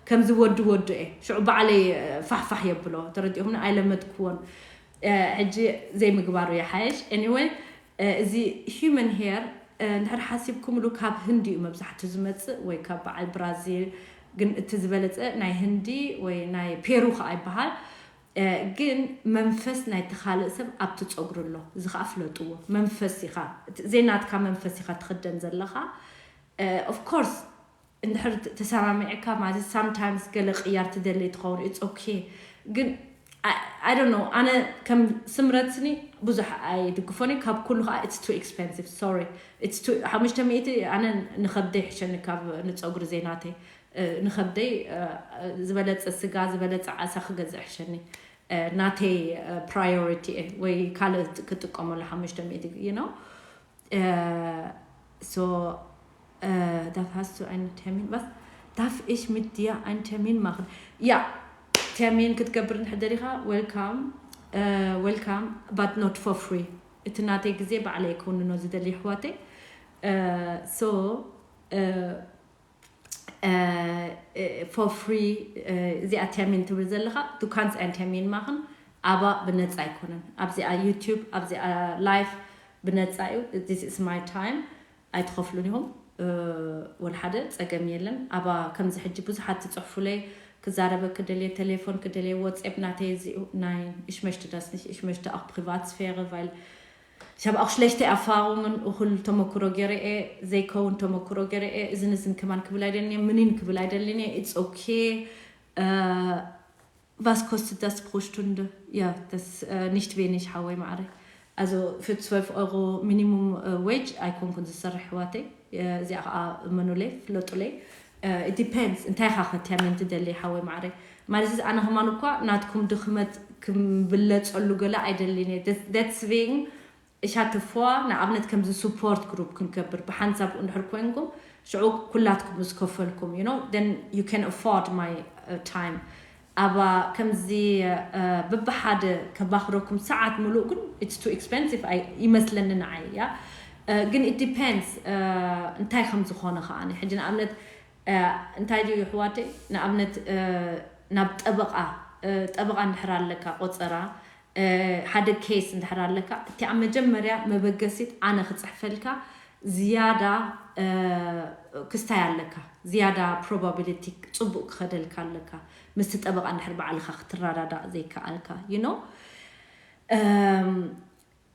ከምዚ ወዲ ወዱ እየ ሽዑ ባዕለይ ፋሕፋሕ የብሎ ተረዲኹምኒ ኣይለመድክዎን። ሕጂ ዘይምግባሩ ይሓየሽ። Anyway እዚ human hair እንድሕር ሓሲብኩምሉ ካብ ህንዲ እዩ መብዛሕቱ ዝመፅእ ወይ ካብ በዓል ብራዚል። ግን እቲ ዝበለፀ ናይ ህንዲ ወይ ናይ ፔሩ ከዓ ይበሃል። ግን መንፈስ ናይቲ ካልእ ሰብ ኣብቲ ፀጉሪ ኣሎ። እዚ ከዓ ፍለጥዎ። መንፈስ ኢኻ ዘይናትካ መንፈስ ኢኻ ትኽደን ዘለኻ። Of course እንድሕር ተሰማሚዕካ ማለት sometimes ገለ ቅያር ትደሊ ትኸውን it's okay። ግን I don't know ኣነ ከም ስምረትኒ ብዙሕ ኣይድግፎን ካብ ኩሉ ከዓ it's too expensive። Sorry ሓሙሽተ ሚእቲ ኣነ ንኸብደይ ይሕሸኒ ካብ ንፀጉሪ ዘይናተይ ንኸብደይ ዝበለፀ ስጋ ዝበለፀ ዓሳ ክገዝእ ይሕሸኒ። ናተይ priority እየ ወይ ካልእ ክጥቀመሉ ሓሙሽተ ሚእቲ you know። So darf hast du einen Termin was darf ich mit dir einen Termin machen? Ja, Termin ክትገብር እንድሕር ደሊኻ welcome welcome but not for free። እቲ ናተይ ግዜ ባዕለይ ክውንኖ ዝደሊ ኣሕዋተይ። So for free እዚኣ Termin ትብል ዘለኻ du kannst einen Termin machen aber ብነፃ ኣይኮነን። ኣብዚኣ ዩቱብ ኣብዚኣ live ብነፃ እዩ። This is my time ኣይትኸፍሉን ኢኹም። ወላ ሓደ ፀገም የለን። ኣባ ከምዚ ሕጂ ብዙሓት ትፅሕፉለይ ክዛረበ ክደልየ ቴሌፎን ክደልየ WhatsApp ናተይ እዚኡ nein ich möchte das nicht ich möchte auch Privatsphäre weil ich habe auch schlechte Erfahrungen እኹል ተመክሮ ገይረ እየ ዘይከውን ተመክሮ ገይረ እየ። እዝን እዝን ከማን ክብል ኣይደልን እየ ምኒን ክብል ኣይደልን እየ። It's okay. Was kostet das pro Stunde? Ja, das ist nicht wenig ሓወይ ማዕረ። Also für zwölf Euro Minimum Wage ኣይኮንኩን ዝሰርሕ ኣሕዋተይ። እዚኣ ከዓ እመኑለይ ፍለጡለይ። It depends እንታይ ኢኻ ከ Termin ትደሊ ሓወይ ማዕረ? ማለት ኣነ ከማን እኳ ናትኩም ድኽመት ክብለፀሉ ገለ ኣይደልን እየ። Deswegen ich hatte vor ንኣብነት ከምዚ support group ክንገብር ብሓንሳብ እንድሕር ኮይንኩም ሽዑ ኩላትኩም ዝከፈልኩም you know then you can afford my time። ኣባ ከምዚ ብብሓደ ከባኽረኩም ሰዓት ምሉእ ግን it's too expensive ይመስለኒ ንዓይ እያ። ግን it depends እንታይ ከም ዝኾነ ከዓ ሕጂ ንኣብነት እንታይ ድዩ ይሕዋተይ ንኣብነት ናብ ጠበቃ ጠበቃ እንድሕር ኣለካ ቆፀራ ሓደ case እንድሕር ኣለካ እቲ ኣብ መጀመርያ መበገሲት ኣነ ክፅሕፈልካ ዝያዳ ክስታይ ኣለካ ዝያዳ probability ፅቡቅ ክኸደልካ ኣለካ። ምስቲ ጠበቃ እንድሕር ባዕልካ ክትረዳዳእ ዘይከኣልካ you know።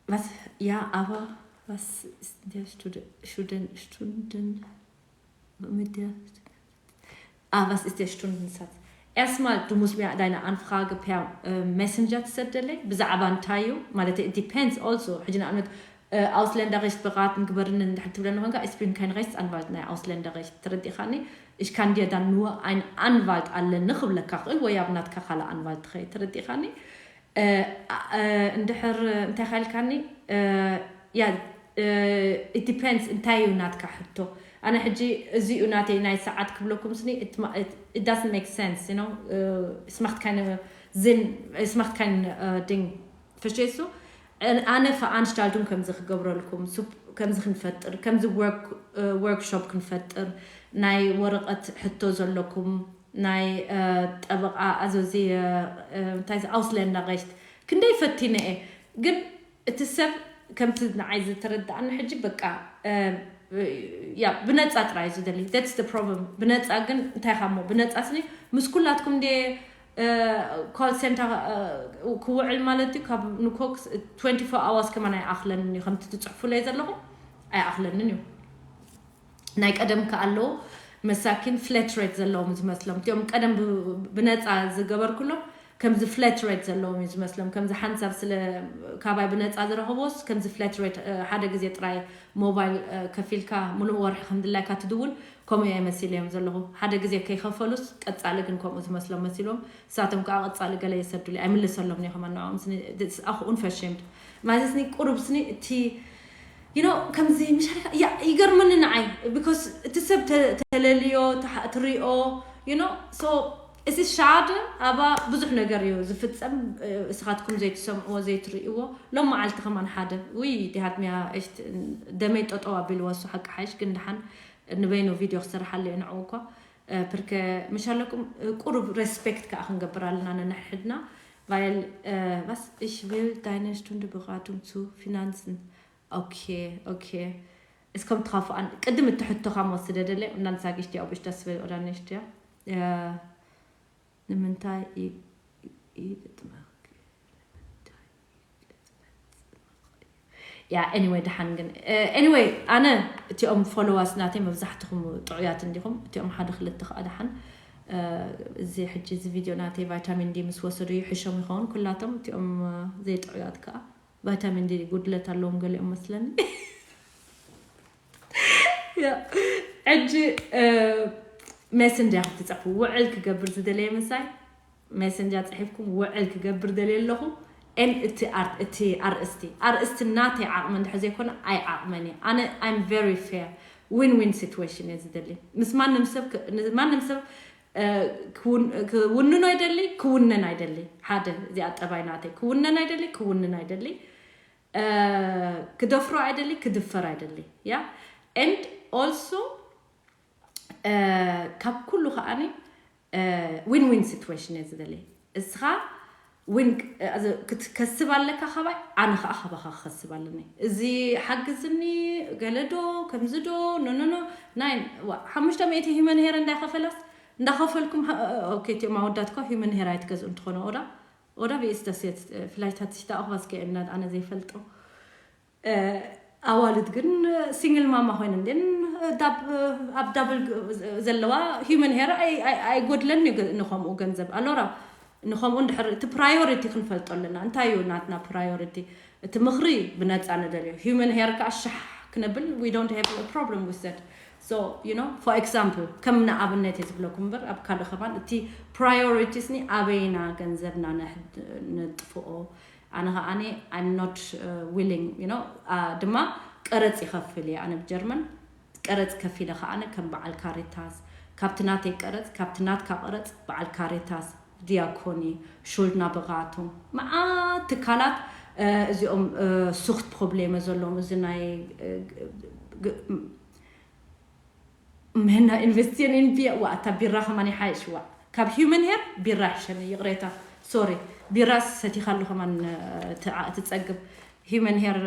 Was ja aber was ist der Student Student Student mit der Ah, was ist der Stundensatz? Erstmal, du musst mir deine Anfrage per äh, Messenger ትሰደለይ ብዛዕባ እንታይ እዩ ማለት it depends also ሕጂ ንኣብነት Ausländerrecht beraten ግበርኒ እንድሕር ትብለኒ ኮንካ ich bin kein Rechtsanwalt ናይ Ausländerrecht ተረዲኻኒ። Ich kann dir dann nur ein Anwalt ኣለኒ ክብለካ ክእል ወይ ኣብ ናትካ ካልእ ኣንቫልት ትኸይድ ተረዲኻኒ። እንድሕር እንታይ ካልካኒ ያ it depends እንታይ እዩ ናትካ ሕቶ። ኣነ ሕጂ እዚኡ ናተይ ናይ ሰዓት ክብለኩም ስኒ it doesn't make sense you know. Es macht keine Sinn, es macht keinen Ding. Verstehst du? ኣነ veranstaltung ከምዚ ክገብረልኩም ከምዚ ክንፈጥር ከምዚ workshop ክንፈጥር ናይ ወረቐት ሕቶ ዘለኩም ናይ ጠበቃ ኣዞዚ እንታይ Ausländerrecht ክንደይ ፈቲነ እየ። ግን እቲ ሰብ ከምቲ ንዓይ ዝተረዳእኒ ሕጂ በቃ ያ ብነፃ ጥራይ ዝደሊ that's the problem። ብነፃ ግን እንታይ ኻሞ ብነፃ ስኒ ምስ ኩላትኩም እንደ call center ክውዕል ማለት እዩ። ካብ ንኮክስ twenty four hours ከማን ኣይኣኽለንን እዩ ከምቲ ትፅሕፉለይ ዘለኹም ኣይኣኽለንን እዩ። ናይ ቀደም ከኣለዉ መሳኪን flat rate ዘለዎም ዝመስሎም እቲኦም ቀደም ብነፃ ዝገበርኩሎም ከምዚ flat rate ዘለዎም እዩ ዝመስሎም። ከምዚ ሓንሳብ ስለ ካባይ ብነፃ ዝረኸቦስ፣ ከምዚ flat rate፣ እ፣ ሓደ ግዜ ጥራይ ሞባይል፣ እ፣ ከፊልካ ሙሉእ ወርሒ ከም ድላይካ ትድውል፣ ከምኡ እየ መሲለዮም ዘለኹ። ሓደ ግዜ ከይኸፈሉስ ቀጻሊ ግን ከምኡ ዝመስሎም መሲሎም፣ ንሳቶም ከዓ ቀጻሊ ገለ የሰዱሉ፣ ኣይምልሰሎም እየ ከማን ንዕኦም ስኒ፣ ኣኽኡን ፈሸምድ። ማለት ስኒ ቁሩብ ስኒ እቲ፣ you know፣ ከምዚ ምሻልካ፣ ያ፣ ይገርመኒ ንዓይ፣ because እቲ ሰብ ተ-፣ ተለልዮ፣ ተሓ-፣ ትሪኦ፣ you know፣ so እዚ ሻድ ኣባ ብዙሕ ነገር እዩ ዝፍጸም። እ፣ እስኻትኩም ዘይትሰምዕዎ፣ ዘይትርእይዎ፣ ሎም መዓልቲ ከማን ሓደ፣ ውይ፣ ዲሃት ሚያ፣ እሽት፣ ደመይ ጠጠው ኣቢልዎ፣ እሱ ሓቂ ሓይሽ፣ ግን ደሓን ንበይኑ ቪድዮ ክሰርሓሉ እየ ንዕኡ እኳ። እ፣ ፕርከ ምሻለኩም፣ እ፣ ቁሩብ ሬስፔክት ከኣ ክንገብር ኣለና ነንሕድና። Weil, äh, was, ich will deine Stunde Beratung zu Finanzen. Okay, okay. Es kommt drauf an. ቅድም እቲ ሕቶኻ መወስደ ደለ፣ und dann sage ich dir, ob ich das will oder nicht, ja? Äh, ንምንታይ ይ-፣ ይግጥመክ? ያ፣ anyway፣ ደሓን ግን፣ እ፣ anyway፣ ኣነ እቲኦም ፎሎዋስ ናተይ መብዛሕትኹም ጥዑያት እንዲኹም። እቲኦም ሓደ ክልተ ከዓ ደሓን፣ እ፣ እዚ ሕጂ እዚ ቪድዮ ናተይ ቫይታሚን ዲ ምስ ወሰዱ ይሕሾም ይኸውን ኩላቶም። እቲኦም፣ እ፣ ዘይጥዑያት ከዓ ቫይታሚን ዲ ጉድለት ኣለዎም ገሊኦም መስለኒ። ያ፣ ሕጂ፣ እ፣ ሜሰንጀር ክትጽሕፉ ውዕል ክገብር ዝደለየ ምሳይ ሜሰንጀር ጽሒፍኩም ውዕል ክገብር ደልየ ኣለኹ። ኤን እቲ ኣር-፣ እቲ ኣርእስቲ፣ ኣርእስቲ ናተይ ዓቕሚ እንድሕር ዘይኮነ ኣይዓቕመን እየ። ኣነ፣ I'm very fair፣ win win situation እየ ዝደሊ። ምስ ማንም ሰብ ክ-፣ ን-፣ ማንም ሰብ፣ እ፣ ክውን-፣ ክውንኖ ኣይደሊ፣ ክውነን ኣይደሊ። ሓደ፣ እዚኣ ጠባይ ናተይ። ክውነን ኣይደሊ፣ ክውንን ኣይደሊ። እ፣ ክደፍሮ ኣይደሊ፣ ክድፈር ኣይደሊ። ያ? And also፣ እ፣ ካብ ኩሉ ከኣኒ፣ እ፣ win win situation እየ ዝደሊ። እስኻ ዊን ክ-፣ እ፣ ክትከስብ ኣለካ ካባይ፣ ኣነ ከኣ ካባኻ ክኸስብ ኣለኒ። እዚ ሓግዝኒ፣ ገለ ዶ፣ ከምዚ ዶ፣ ኖ፣ ኖ፣ ኖ። ናይ፣ ዋ፣ ሓሙሽተ ሚእቲ ሂመን ሄር እንዳይኸፈላስ፣ እንዳኸፈልኩም፣ ሃ-፣ ኦኬ፣ እቲኦም ኣወዳት እኳ ሂመን ሄር ኣይትገዝኡ እንትኾነ፣ ኦዳ፣ ኦዳ ቪኤስ ደሴት፣ እ፣ ፍላይታት ሽታ ኣኽባስ ከ እናት ኣነ ዘይፈልጦ። እ፣ ኣዋልድ ግን ሲንግል ማማ ኮይነን ደን ዳብ-፣ ኣብ ዳብል ግ-፣ ዘለዋ ሂመን ሄር ኣይ-፣ ኣይ-፣ ኣይጎድለን እዩ ገ-፣ ንኸምኡ ገንዘብ። ኣሎራ፣ ንኸምኡ እንድሕር እቲ ፕራዮሪቲ ክንፈልጦ ኣለና። እንታይ እዩ ናትና ፕራዮሪቲ? እቲ ምኽሪ ብነጻ ንደልዮ። ሂመን ሄር ከኣ ሻሕ ክነብል፣ we don't have a problem with that። So, you know, for example፣ ከም ንኣብነት እየ ዝብለኩም እምበር፣ ኣብ ካልእ ከማን እቲ ፕራዮሪቲስኒ ኣበይና ገንዘብና ነሕድ-፣ ነጥፍኦ? ኣነ ከኣኒ I'm not, uh, willing, you know፣ ኣ፣ ድማ ቀረጽ ይኸፍል እየ ኣነ ብጀርመን። ቀረጽ ከፊለ ከኣኒ ከም በዓል ካሪታስ፣ ካብቲ ናተይ ቀረጽ፣ ካብቲ ናትካ ቀረጽ፣ በዓል ካሪታስ፣ ዲያኮኒ፣ ሹልድና ብራቱንግ፣ መዓት ትካላት፣ እ፣ እዚኦም፣ እ፣ ሱኽት ፕሮብሌመ ዘለዎም፣ እዚ ናይ፣ እ፣ ግ-፣ ግ-፣ ምህና ኢንቨስቲን ኢን ቢራ፣ ዋ፣ እታ ቢራ ከማን ይሓይሽ፣ ዋ። ካብ ሂውመን ሄር ቢራ ይሕሸኒ፣ ይቕሬታ፣ ሶሪ። ቢራ ሰቲኻ ኣሎ ከማን፣ እ፣ ትዓ-፣ ትጸግብ። ሂውመን ሄር፣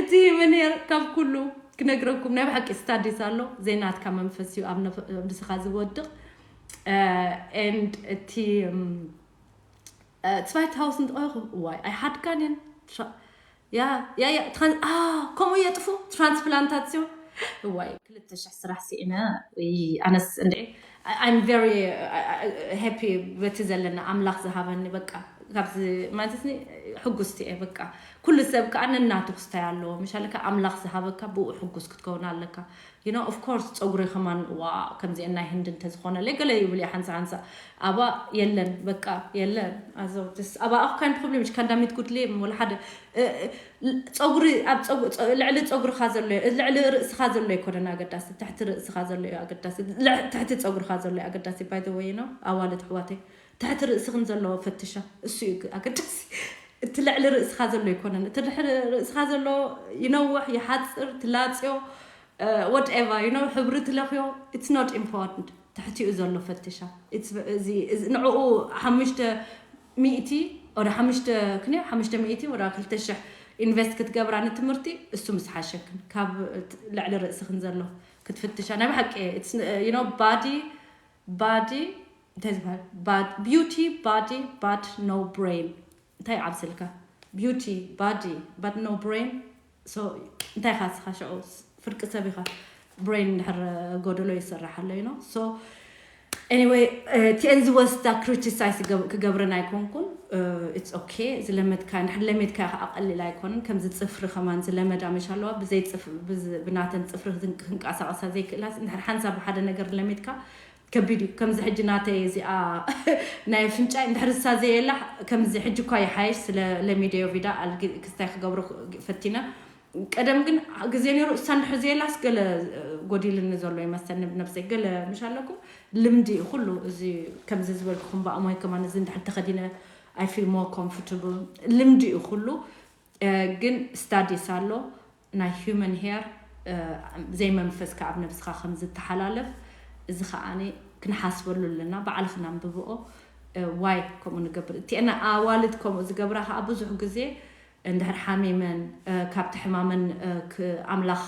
እቲ ሂውመን ሄር ካብ ኩሉ ክነግረኩም፣ ናይ ብሓቂ ስታዲስ ኣሎ፣ ዘይናትካ መንፈስ እዩ ኣብ ነፍ-፣ ኣብ ንስኻ ዝወድቕ። እ፣ ኤንድ እቲ፣ እም፣ እ፣ ትስፋይት ሃውስ እንተኾይኹ፣ ዋይ፣ ኣይሓድጋን እየን። ትራ-፣ ያ፣ ያ፣ ያ፣ ትራን-፣ ኣ፣ ከምኡ የጥፉ፣ ትራንስፕላንታሲዮን። ዋይ፣ ክልተ ሽሕ ስራሕ ስኢነ፣ እይ፣ ኣነስ እንደ፣ I'm very, uh, happy በቲ ዘለና ኣምላኽ ዝሃበኒ፣ በቃ፣ ካብዚ ማለት ኒ፣ ሕጉስቲ እየ፣ በቃ። ኩሉ ሰብ ከኣ ነናቱ ክስታይ ኣለዎ፣ ምሻለካ ኣምላኽ ዝሃበካ ብኡ ሕጉስ ክትከውን ኣለካ። You know, of course፣ ጸጉሪ ከማን፣ ዋ፣ ከምዚአን ናይ ህንዲ እንተዝኾነ፣ ለይ ገለ ይብል እየ ሓንሳ ሓንሳ። ኣባ የለን፣ በቃ፣ የለን። ኣዞ፣ just፣ ኣባ ኣኹ ካን ፕሮብሌም፣ እሽ፣ ካንዳሚት ጉድሌ፣ ወላ ሓደ፣ እ፣ እ፣ ጸጉሪ፣ ኣብ ጸጉ-፣ ጸ-፣ ልዕሊ ጸጉርኻ ዘሎ፣ ልዕሊ ርእስኻ ዘሎ ኣይኮነን ኣገዳሲ፣ ትሕቲ ርእስኻ ዘሎ እዩ ኣገዳሲ። ልዕ-፣ ትሕቲ ጸጉርኻ ዘሎ እዩ ኣገዳሲ፣ by the way፣ you know፣ ኣዋልድ ኣሕዋተይ። ትሕቲ ርእስኽን ዘሎ ፈትሻ፣ እሱ እዩ ኣገዳሲ። እቲ ልዕሊ ርእስኻ ዘሎ ኣይኮነን። እቲ ድሕሪ ርእስኻ ዘሎ ይነውሕ፣ ይሓጽር፣ ትላጽዮ፣ እ፣ whatever፣ you know፣ ሕብሪ ትለኽዮ፣ it's not important። ትሕቲኡ ዘሎ ፈትሻ። It's፣ እዚ፣ እዚ፣ ንዕኡ ሓሙሽተ ሚእቲ፣ ወደ ሓሙሽተ፣ ክንደይ? ሓሙሽተ ሚእቲ ወደ ክልተ ሽሕ ኢንቨስት ክትገብራ ንትምህርቲ፣ እሱ ምስ ሓሸክን፣ ካብ ልዕሊ ርእስኽን ዘሎ ክትፍትሻ። ናይ ብሓቂ፣ it's፣ you know፣ body፣ body፣ እንታይ ዝበሃል? Bad፣ beauty, body, but no brain። እንታይ ይዓብሰልካ? Beauty፣ body፣ but no brain። So፣ እንታይ ኢኻ ንስኻ ሽዑ? ፍርቂ ሰብ ኢኻ። ብሬን እንድሕር ጎደሎ ይሰርሕ ኣሎ፣ you know። So፣ Anyway, እቲ እንዚ ወስዳ criticize ክገብረን ኣይኮንኩን። It's okay። ዝለመድካ እንድሕር ለሜድካ ከዓ ቀሊል ኣይኮንን። ከምዚ ፅፍሪ ከማን ዝለመዳ መሽ ኣለዋ። ብዘይ ፅፍ- ብዝ- ብናተን ፅፍሪ ክን- ክንቀሳቀሳ ዘይክእላስ እንድሕር ሓንሳብ ሓደ ነገር ለሜድካ ከቢድ እዩ። ከምዚ ሕጂ ናተይ እዚኣ ናይ ኣፍንጫይ እንድሕር እሳ ዘየላ ከምዚ ሕጂ እኳ ይሓይሽ ስለ ለሚደዮ ቪዳ ኣልጊ ክስታይ ክገብሮ ፈቲነ። ቀደም ግን ግዜ ነይሩ እሳ እንድሕር ዘየላስ ገለ ጎዲልኒ ዘሎ ይመሰኒ ብነብሰይ። ገለ ምሽ ኣለኩም ልምዲ እዩ ኩሉ እዚ ከምዚ ዝበልኩኹም ብኣሞይ ከማን እዚ እንድሕር ተኸዲነ I feel more comfortable። ልምዲ እዩ ኩሉ። ግን studies ኣሎ ናይ human hair ዘይመንፈስካ ኣብ ነብስኻ ከም ዝተሓላለፍ እዚ ከዓኒ ክንሓስበሉ ኣለና። ባዕልኽና ንብብኦ why ከምኡ ንገብር እቲአና ኣዋልድ ከምኡ ዝገብራ ከዓ ብዙሕ ግዜ እንድሕር ሓሚመን ካብቲ ሕማመን ኣምላኽ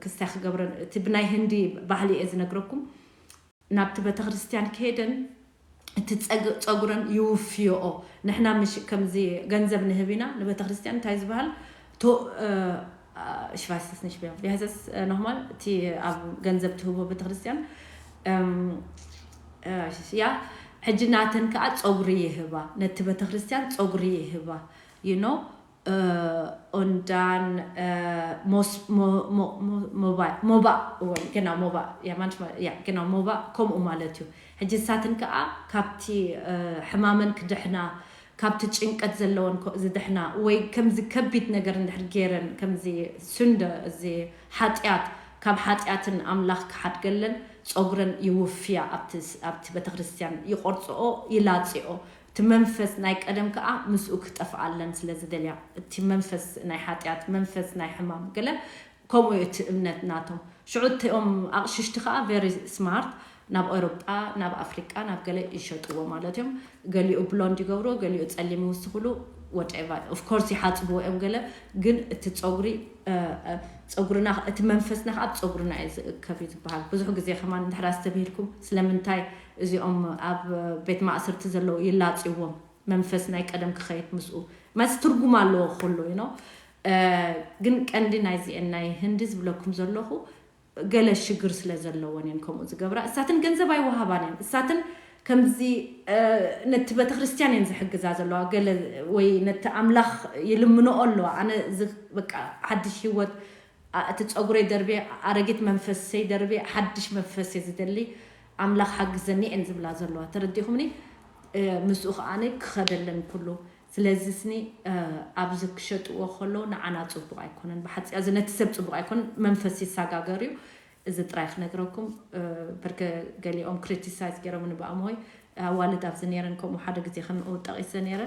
ክስታይ ክገብረን እቲ ብናይ ህንዲ ባህሊ እየ ዝነግረኩም። ናብቲ ቤተክርስትያን ከይደን እቲ ፀጉረን ይውፍዮኦ። ንሕና ምሽ ከምዚ ገንዘብ ንህብ ኢና ንቤተክርስትያን እንታይ ዝበሃል to ich weiß es nicht mehr wie heißt es nochmal እቲ ኣብ ገንዘብ ትህቦ ቤተክርስትያን ያ ሕጂ ናተን ከዓ ፀጉሪ ይህባ ነቲ ቤተክርስትያን ፀጉሪ ይህባ you know und dann äh, Mos, Mo, Mo, Mo, Moba, Moba, oh, genau, Moba, ja, manchmal, ja, genau, Moba, komm um alle zu. ሕጂ ሳትን ከዓ ካብቲ ሕማመን ክድሕና ካብቲ ጭንቀት ዘለወን ዝድሕና ወይ ከምዚ ከቢድ ነገር እንድሕር ገይረን ከምዚ ስንደ እዚ ሓጢኣት ካብ ሓጢኣትን ኣምላኽ ክሓድገለን ፀጉረን ይውፍያ ኣብቲ ቤተክርስትያን ይቆርፅኦ ይላፅኦ እቲ መንፈስ ናይ ቀደም ከዓ ምስኡ ክጠፍኣለን ስለ ዝደልያ እቲ መንፈስ ናይ ሓጢኣት መንፈስ ናይ ሕማም ገለ ከምኡ እዩ እቲ እምነት ናቶም ሽዑ እቲኦም ኣቕሽሽቲ ከዓ very smart ናብ ኤውሮጳ ናብ ኣፍሪቃ ናብ ገለ ይሸጥዎ ማለት እዮም ገሊኡ blonde ይገብርዎ ገሊኡ ፀሊም ይውስኽሉ whatever of course ይሓፅብዎ እዮም ገለ ግን እቲ ፀጉሪ ፀጉርና እቲ መንፈስና ከዓ ኣብ ፀጉርና እዩ ዝእከብ እዩ ዝበሃል ብዙሕ ግዜ ከማን እንድሕር ኣስተብሂልኩም ስለምንታይ እዚኦም ኣብ ቤት ማእሰርቲ ዘለዉ ይላፅዎም መንፈስ ናይ ቀደም ክኸይድ ምስኡ መስ ትርጉም ኣለዎ ኩሉ you know ግን ቀንዲ ናይዚአን ናይ ህንዲ ዝብለኩም ዘለኹ ገለ ሽግር ስለ ዘለወን እየን ከምኡ ዝገብራ እሳትን ገንዘብ ኣይወሃባን እየን እሳትን ከምዚ ነቲ ቤተክርስትያን እየን ዝሕግዛ ዘለዋ ገለ ወይ ነቲ ኣምላኽ ይልምንኦ ኣለዋ ኣነ በቃ ሓድሽ ህይወት እቲ ፀጉረይ ደርቤ ኣረጊት መንፈሰይ ደርቤ ሓድሽ መንፈስ እየ ዝደሊ ኣምላኽ ሓግዘኒ እየን ዝብላ ዘለዋ ተረዲኹምኒ ምስኡ ከዓ ክኸደለን ኩሉ ስለዚ ስኒ ኣብዚ ክሸጥዎ ከለዉ ንዓና ፅቡቅ ኣይኮነን ብሓፂ እዚ ነቲ ሰብ ፅቡቅ ኣይኮነን መንፈስ ይሰጋገር እዩ እዚ ጥራይ ክነግረኩም በርከ ገሊኦም criticize ገይሮም ንብኣምሆይ ኣዋልድ ኣብዚ ነይረን ከምኡ ሓደ ግዜ ከምኡ ጠቂሰ ነይረ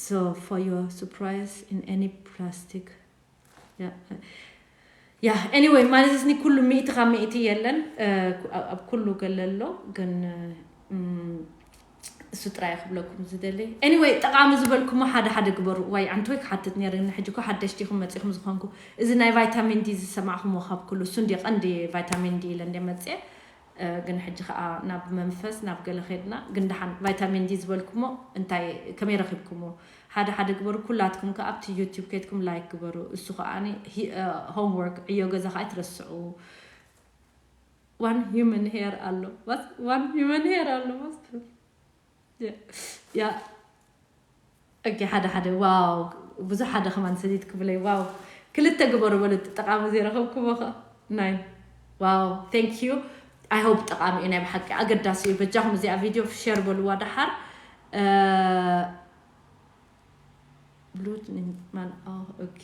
so for your surprise in any plastic yeah yeah anyway ማለት ስኒ ኩሉ ሚእቲ ካብ ሚእቲ የለን ኣብ ኩሉ ገለ ኣሎ ግን እሱ ጥራይ ክብለኩም ዝደሊ anyway ጠቃሚ ዝበልኩሞ ሓደ ሓደ ግበሩ ዋይ ኣንትወይ ክሓትት ነይረ ንሕጂ እኮ ሓደሽቲ ኢኹም መፂኹም ዝኾንኩ እዚ ናይ vitamin D ዝሰማዕኹሞ ካብ ኩሉ እሱ እንዲ ቀንዲ vitamin D ኢለ እንደ መፅየ ግን ሕጂ ከዓ ናብ መንፈስ ናብ ገለ ከድና ግን ደሓን vitamin D ዝበልኩሞ እንታይ ከመይ ረኪብኩሞ ሓደ ሓደ ግበሩ ኩላትኩም ከዓ ኣብቲ YouTube ከድኩም like ግበሩ እሱ ከዓ homework ዕዮ ገዛ ከዓ ኣይትረስዑ one human hair ኣሎ one human hair ኣሎ ያ እጊ ሓደ ሓደ ዋው ብዙሕ ሓደ ከማን ሰዲድ ክብለይ ዋው ክልተ ግበሩ በሉ ጠቃሚ ዘይረኸብኩሞ ከ ናይ ዋው thank you I hope ጠቃሚ እዩ ናይ ብሓቂ ኣገዳሲ እዩ በጃኹም እዚኣ ቪድዮ share በልዋ ደሓር ብሉት ማን ኦኬ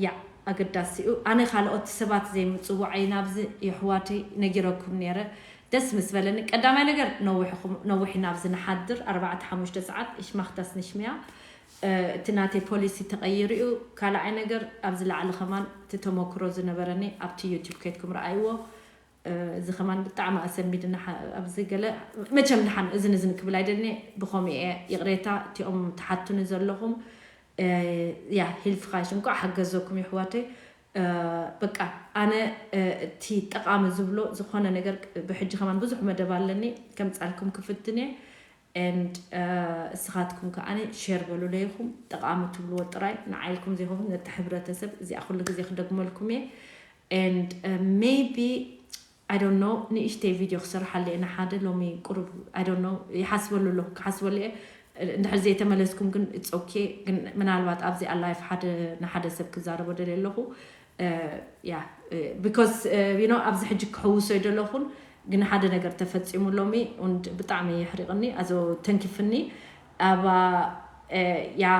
ያ ኣገዳሲ እዩ ኣነ ካልኦት ሰባት ዘይምፅዋዐይ ናብዚ የሕዋተይ ነጊረኩም ነይረ ደስ ምስ በለኒ ቀዳማይ ነገር ነዊሕኹም ነዊሕ ናብዚ ንሓድር ኣርባዕተ ሓሙሽተ ሰዓት እሽማኽታስ ንሽምያ እቲ ናተይ ፖሊሲ ተቐይሩ እዩ ካልኣይ ነገር ኣብዚ ላዕሊ ከማን እቲ ተመክሮ ዝነበረኒ ኣብቲ ዩቲብ ከይድኩም ረኣይዎ እዚ ከማን ብጣዕሚ ኣሰንቢድና ኣብዚ ገለ መቸም ድሓን እዝን እዝን ክብል ኣይደልኒ ብኸምኡ እየ ይቕሬታ እቲኦም ትሓቱኒ ዘለኹም ያ ሂልፍኻሽ እንኳዕ ሓገዘኩም ይሕዋተይ በቃ ኣነ እቲ ጠቃሚ ዝብሎ ዝኾነ ነገር ብሕጂ ከማን ብዙሕ መደብ ኣለኒ ከምፃልኩም ክፍትን እየ and እስኻትኩም ከዓ ሼር በሉለይኹም ጠቃሚ ትብልዎ ጥራይ ንዓይልኩም ዘይኸውን ነቲ ሕብረተሰብ እዚኣ ኩሉ ግዜ ክደግመልኩም እየ and maybe I don't know ንእሽተይ ቪድዮ ክሰርሓለ እየ ንሓደ ሎሚ ቁሩብ I don't know ይሓስበሉ ኣለኹ ክሓስበሉ እየ። እንድሕር ዘይተመለስኩም ግን it's okay። ግን ምናልባት ኣብዚኣ live ሓደ ንሓደ ሰብ ክዛረቦ ደልየ ኣለኹ። ያ because you know ኣብዚ ሕጂ ክሕውሶ ይደለኹን ግን ሓደ ነገር ተፈፂሙ ሎሚ und ብጣዕሚ የሕሪቕኒ ኣዞ ተንኪፍኒ። Aber ja,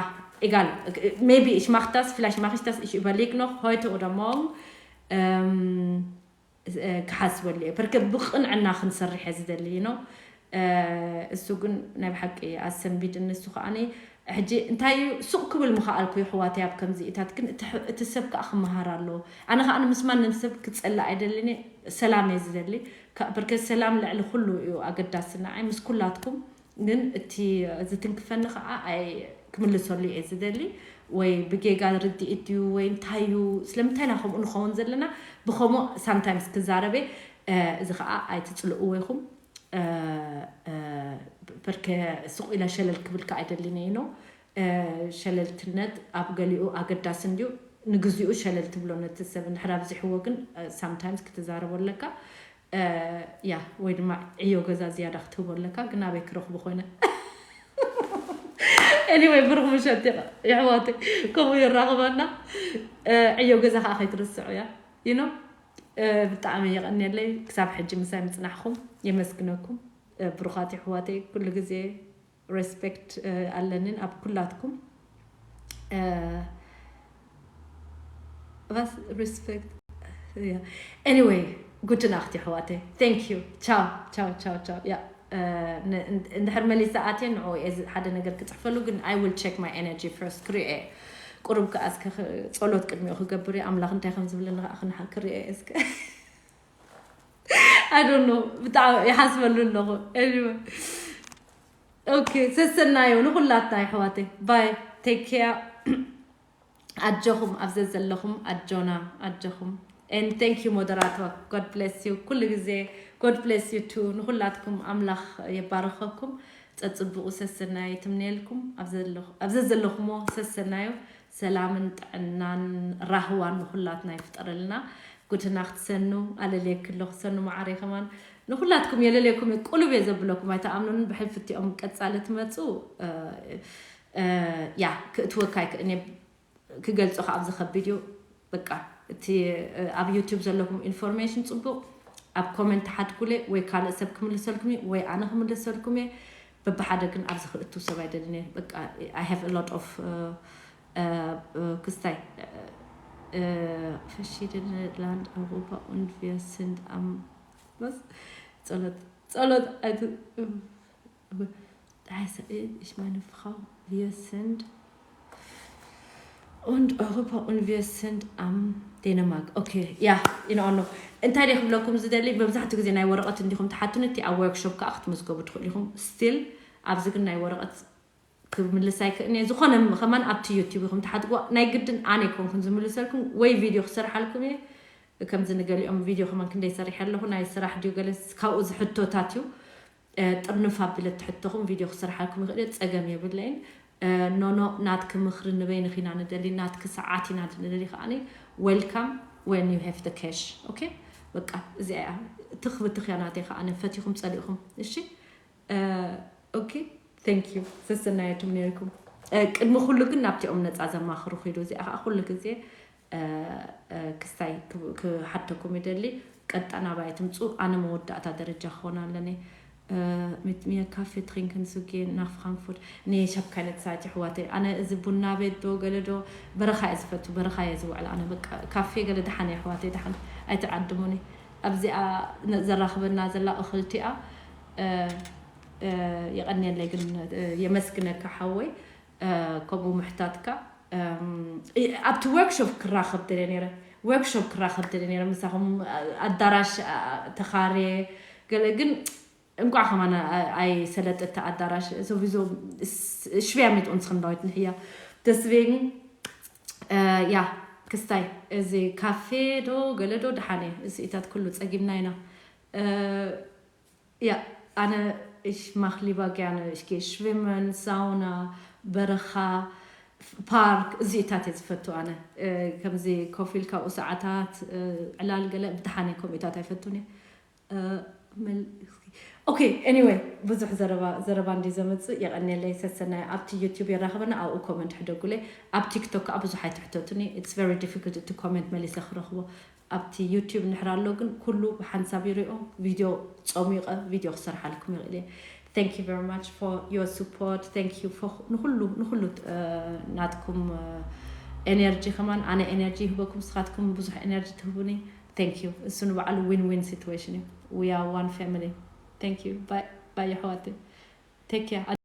egal. Maybe ich mach das, vielleicht mache ich das, ich überlege noch heute oder morgen. ክሓስበሉ እየ ፐርከ ብቕንዕና ክንሰርሕ እየ ዝደሊ ነው። እሱ ግን ናይ ብሓቂ ኣሰንቢድኒ እሱ ከዓኒ ሕጂ እንታይ እዩ ሱቕ ክብል ምኽኣልኩ ይሕዋተይ ኣብ ከምዚኢታት ግን እቲ ሰብ ከዓ ክመሃር ኣለዎ። ኣነ ከዓ ንምስማን ንሰብ ክፀልእ ኣይደልን እየ፣ ሰላም እየ ዝደሊ። ፐርከ ሰላም ልዕሊ ኩሉ እዩ ኣገዳሲ ንዓይ ምስ ኩላትኩም። ግን እቲ ዝትንክፈኒ ከዓ ኣይ ክምልሰሉ እየ ዝደሊ ወይ ብጌጋ ርድኢት ድዩ ወይ እንታይ እዩ ስለምንታይ ኢና ከምኡ ንኸውን ዘለና ብከምኡ sometimes ክዛረበ እዚ ከዓ ኣይትፅልእዎ ኢኹም። ፐርከ ስቕ ኢለ ሸለል ክብል ከዓ ኣይደልን እየ ነው። ሸለልትነት ኣብ ገሊኡ ኣገዳሲ እንድዩ። ንግዚኡ ሸለል ትብሎ ነቲ ሰብ እንድሕር ኣብዚሕዎ ግን sometimes ክትዛረቦ ኣለካ። ያ ወይ ድማ ዕዮ ገዛ ዝያዳ ክትህቦ ኣለካ ግን ኣበይ ክረኽቡ ኮይነ። Anyway ብሩኽ ምሸት የሕዋት ከምኡ ይራኽበና። ዕዮ ገዛ ከዓ ከይትርስዑ እያ you know። ብጣዕሚ የቐንየለይ ክሳብ ሕጂ ምሳይ ምፅናሕኩም የመስግነኩም። ብሩኻት የሕዋተይ ኩሉ ግዜ respect ኣለንን ኣብ ኩላትኩም። Respect. Anyway ጉድ ናኽት የሕዋተይ thank you. Ciao ciao ciao ciao. ያ እንድሕር መሊሳ ኣትየ ንዑ ሓደ ነገር ክፅሕፈሉ ግን I will check my energy first ክሪኦ እየ። ቁሩብ ከኣ እስከ ጸሎት ቅድሚኡ ክገብር እየ ኣምላኽ እንታይ ከም ዝብለኒ ከዓ ክሪኦ እየ እስከ። I don't know ብጣዕሚ ይሓስበሉ ኣለኹ። Okay ሰሰናዩ ንኹላትና የሕዋተይ bye take care። ኣጆኹም ኣብ ዘዘለኹም ኣጆና ኣጆኹም። And thank you moderator. God bless you ኩሉ ግዜ። God bless you too ንኹላትኩም ኣምላኽ የባርኸኩም። ጸጽብቑ ሰሰናዩ ትምነየልኩም ኣብ ዘዘለኹሞ ሰሰናዩ ሰላምን ጥዕናን ራህዋን ንኹላትና ይፍጠረልና። ጉድና ክትሰኑ ኣለልየክ ኣለኹ ሰኑ መዓረይ ከማን ንኹላትኩም የለልየኩም ቁሉብ እየ ዘብለኩም ኣይተኣምኑን ብሕልፍቲኦም ቀጻሊ ትመጹ። ያ ክእትወካ ኣይክእን ክገልጾ ከ ኣብዚ ከቢድ እዩ። በቃ እቲ ኣብ YouTube ዘለኩም ኢንፎርሜሽን ጽቡቕ ኣብ ኮመንት ሓትኩለ ወይ ካልእ ሰብ ክምልሰልኩም እዩ ወይ ኣነ ክምልሰልኩም እየ። በብሓደ ግን ኣብዚ ክእቱ ሰብ ኣይደልን እየ። በቃ I have a lot of ክስታይ verschiedene Land Europa und wir sind am was ጸሎት ጸሎት ኣይት Heiße ich meine Frau wir sind und Europa und wir sind am Dänemark. Okay ja in Ordnung. እንታይ ደ ክብለኩም ዝደሊ መብዛሕትኡ ግዜ ናይ ወረቐት እንዲኹም ትሓቱን እቲ ኣብ ወርክሾፕ ከዓ ክትምዝገቡ ትኽእሉ ኢኹም። ስቲል ኣብዚ ግን ናይ ወረቐት ክምልስ ኣይክእን እየ። ዝኾነ ከማን ኣብቲ ዩቲብ ኢኹም ትሓትግዋ ናይ ግድን ኣነ ኣይኮንኩን ዝምልሰልኩም ወይ ቪድዮ ክሰርሓልኩም እየ። ከምዚ ንገሊኦም ቪድዮ ከማን ክንደይ ሰሪሐ ኣለኹ ናይ ስራሕ ድዩ ገለ ካብኡ ዝሕቶታት እዩ። ጥርንፍ ኣቢለ ትሕተኹም ቪድዮ ክሰርሓልኩም ይኽእል እየ፣ ጸገም የብለይን። ኖኖ ናትኪ ምኽሪ ንበይንኺ ኢና ንደሊ፣ ናትኪ ሰዓት ኢና ንደሊ ከዓኒ። Welcome when you have the cash okay። በቃ እዚኣ እያ ትኽብትኽያ ናተይ ከዓኒ ፈቲኹም ጸሊእኹም እሺ። Okay thank you ሰሰናየትም ነርኩም። ቅድሚ ኩሉ ግን ናብቲኦም ነፃ ዘማኽሩ ኪዱ እዚኣ ከዓ ኩሉ ግዜ ክስታይ ክሓተኩም ይደሊ። ቀጣ ናባይ ትምፁ ኣነ መወዳእታ ደረጃ ክኾን ኣለኒ። Mit mir Kaffee trinken zu gehen nach Frankfurt nee ich habe keine Zeit የሕዋተይ ኣነ እዚ ቡና ቤት ዶ ገለ ዶ በረኻ እየ ዝፈቱ በረኻ እየ ዝውዕል ኣነ በቃ ካፌ ገለ ደሓን የሕዋተይ ደሓን ኣይትዓድሙኒ ኣብዚኣ ዘራኽበና ዘላ እኽልቲኣ። የቐንየለይ ግን የመስግነካ ሓወይ። ከምኡ ምሕታትካ ኣብቲ ወርክሾፕ ክራኸብ ደለ ነረ ወርክሾፕ ክራኸብ ደለ ነረ ምሳኹም ኣዳራሽ ተኻርየ ገለ ግን እንኳዕ ከማን ኣይሰለጠተ ኣዳራሽ sowieso schwer mit uns Frauen hier deswegen ja ክስታይ እዚ ካፌ ዶ ገለ ዶ ደሓነ ስኢታት ኩሉ ጸጊምና ኢና። Ja, Anne, ich mache lieber gerne, ich gehe schwimmen, Sauna, በረኻ፣ ፓርክ እዚኢታት እየ ዝፈቱ ኣነ። ከምዚ ኮፍ ኢልካ ኣብኡ ሰዓታት ዕላል ገለ ብደሓነ ከምኡታት ኣይፈቱን እየ። okay, anyway, ብዙሕ ዘረባ ዘረባ እንዲ ዘመፅእ የቐንየለይ። ሰሰናይ ኣብቲ ዩቲዩብ የራኽበና፣ ኣብኡ ኮመንት ሕደጉለይ። ኣብ ቲክቶክ ከዓ ብዙሕ ኣይትሕተቱኒ። It's very difficult እቲ ኮመንት መሊሰ ክረኽቦ። ኣብቲ ዩቲዩብ ንሕር ኣሎ፣ ግን ኩሉ ብሓንሳብ ይሪኦ። ቪድዮ ፀሚቐ ቪድዮ ክሰርሓልኩም ይኽእል እየ። Thank you very much for your support. Thank you for ንኹሉ ንኹሉ ናትኩም ኤነርጂ ከማን ኣነ ኤነርጂ ይህበኩም፣ ንስኻትኩም ብዙሕ ኤነርጂ ትህቡኒ። Thank you። እሱ ንባዕሉ win-win situation እዩ። We are one family. Thank you. Bye bye ኣሕዋተይ። Take care.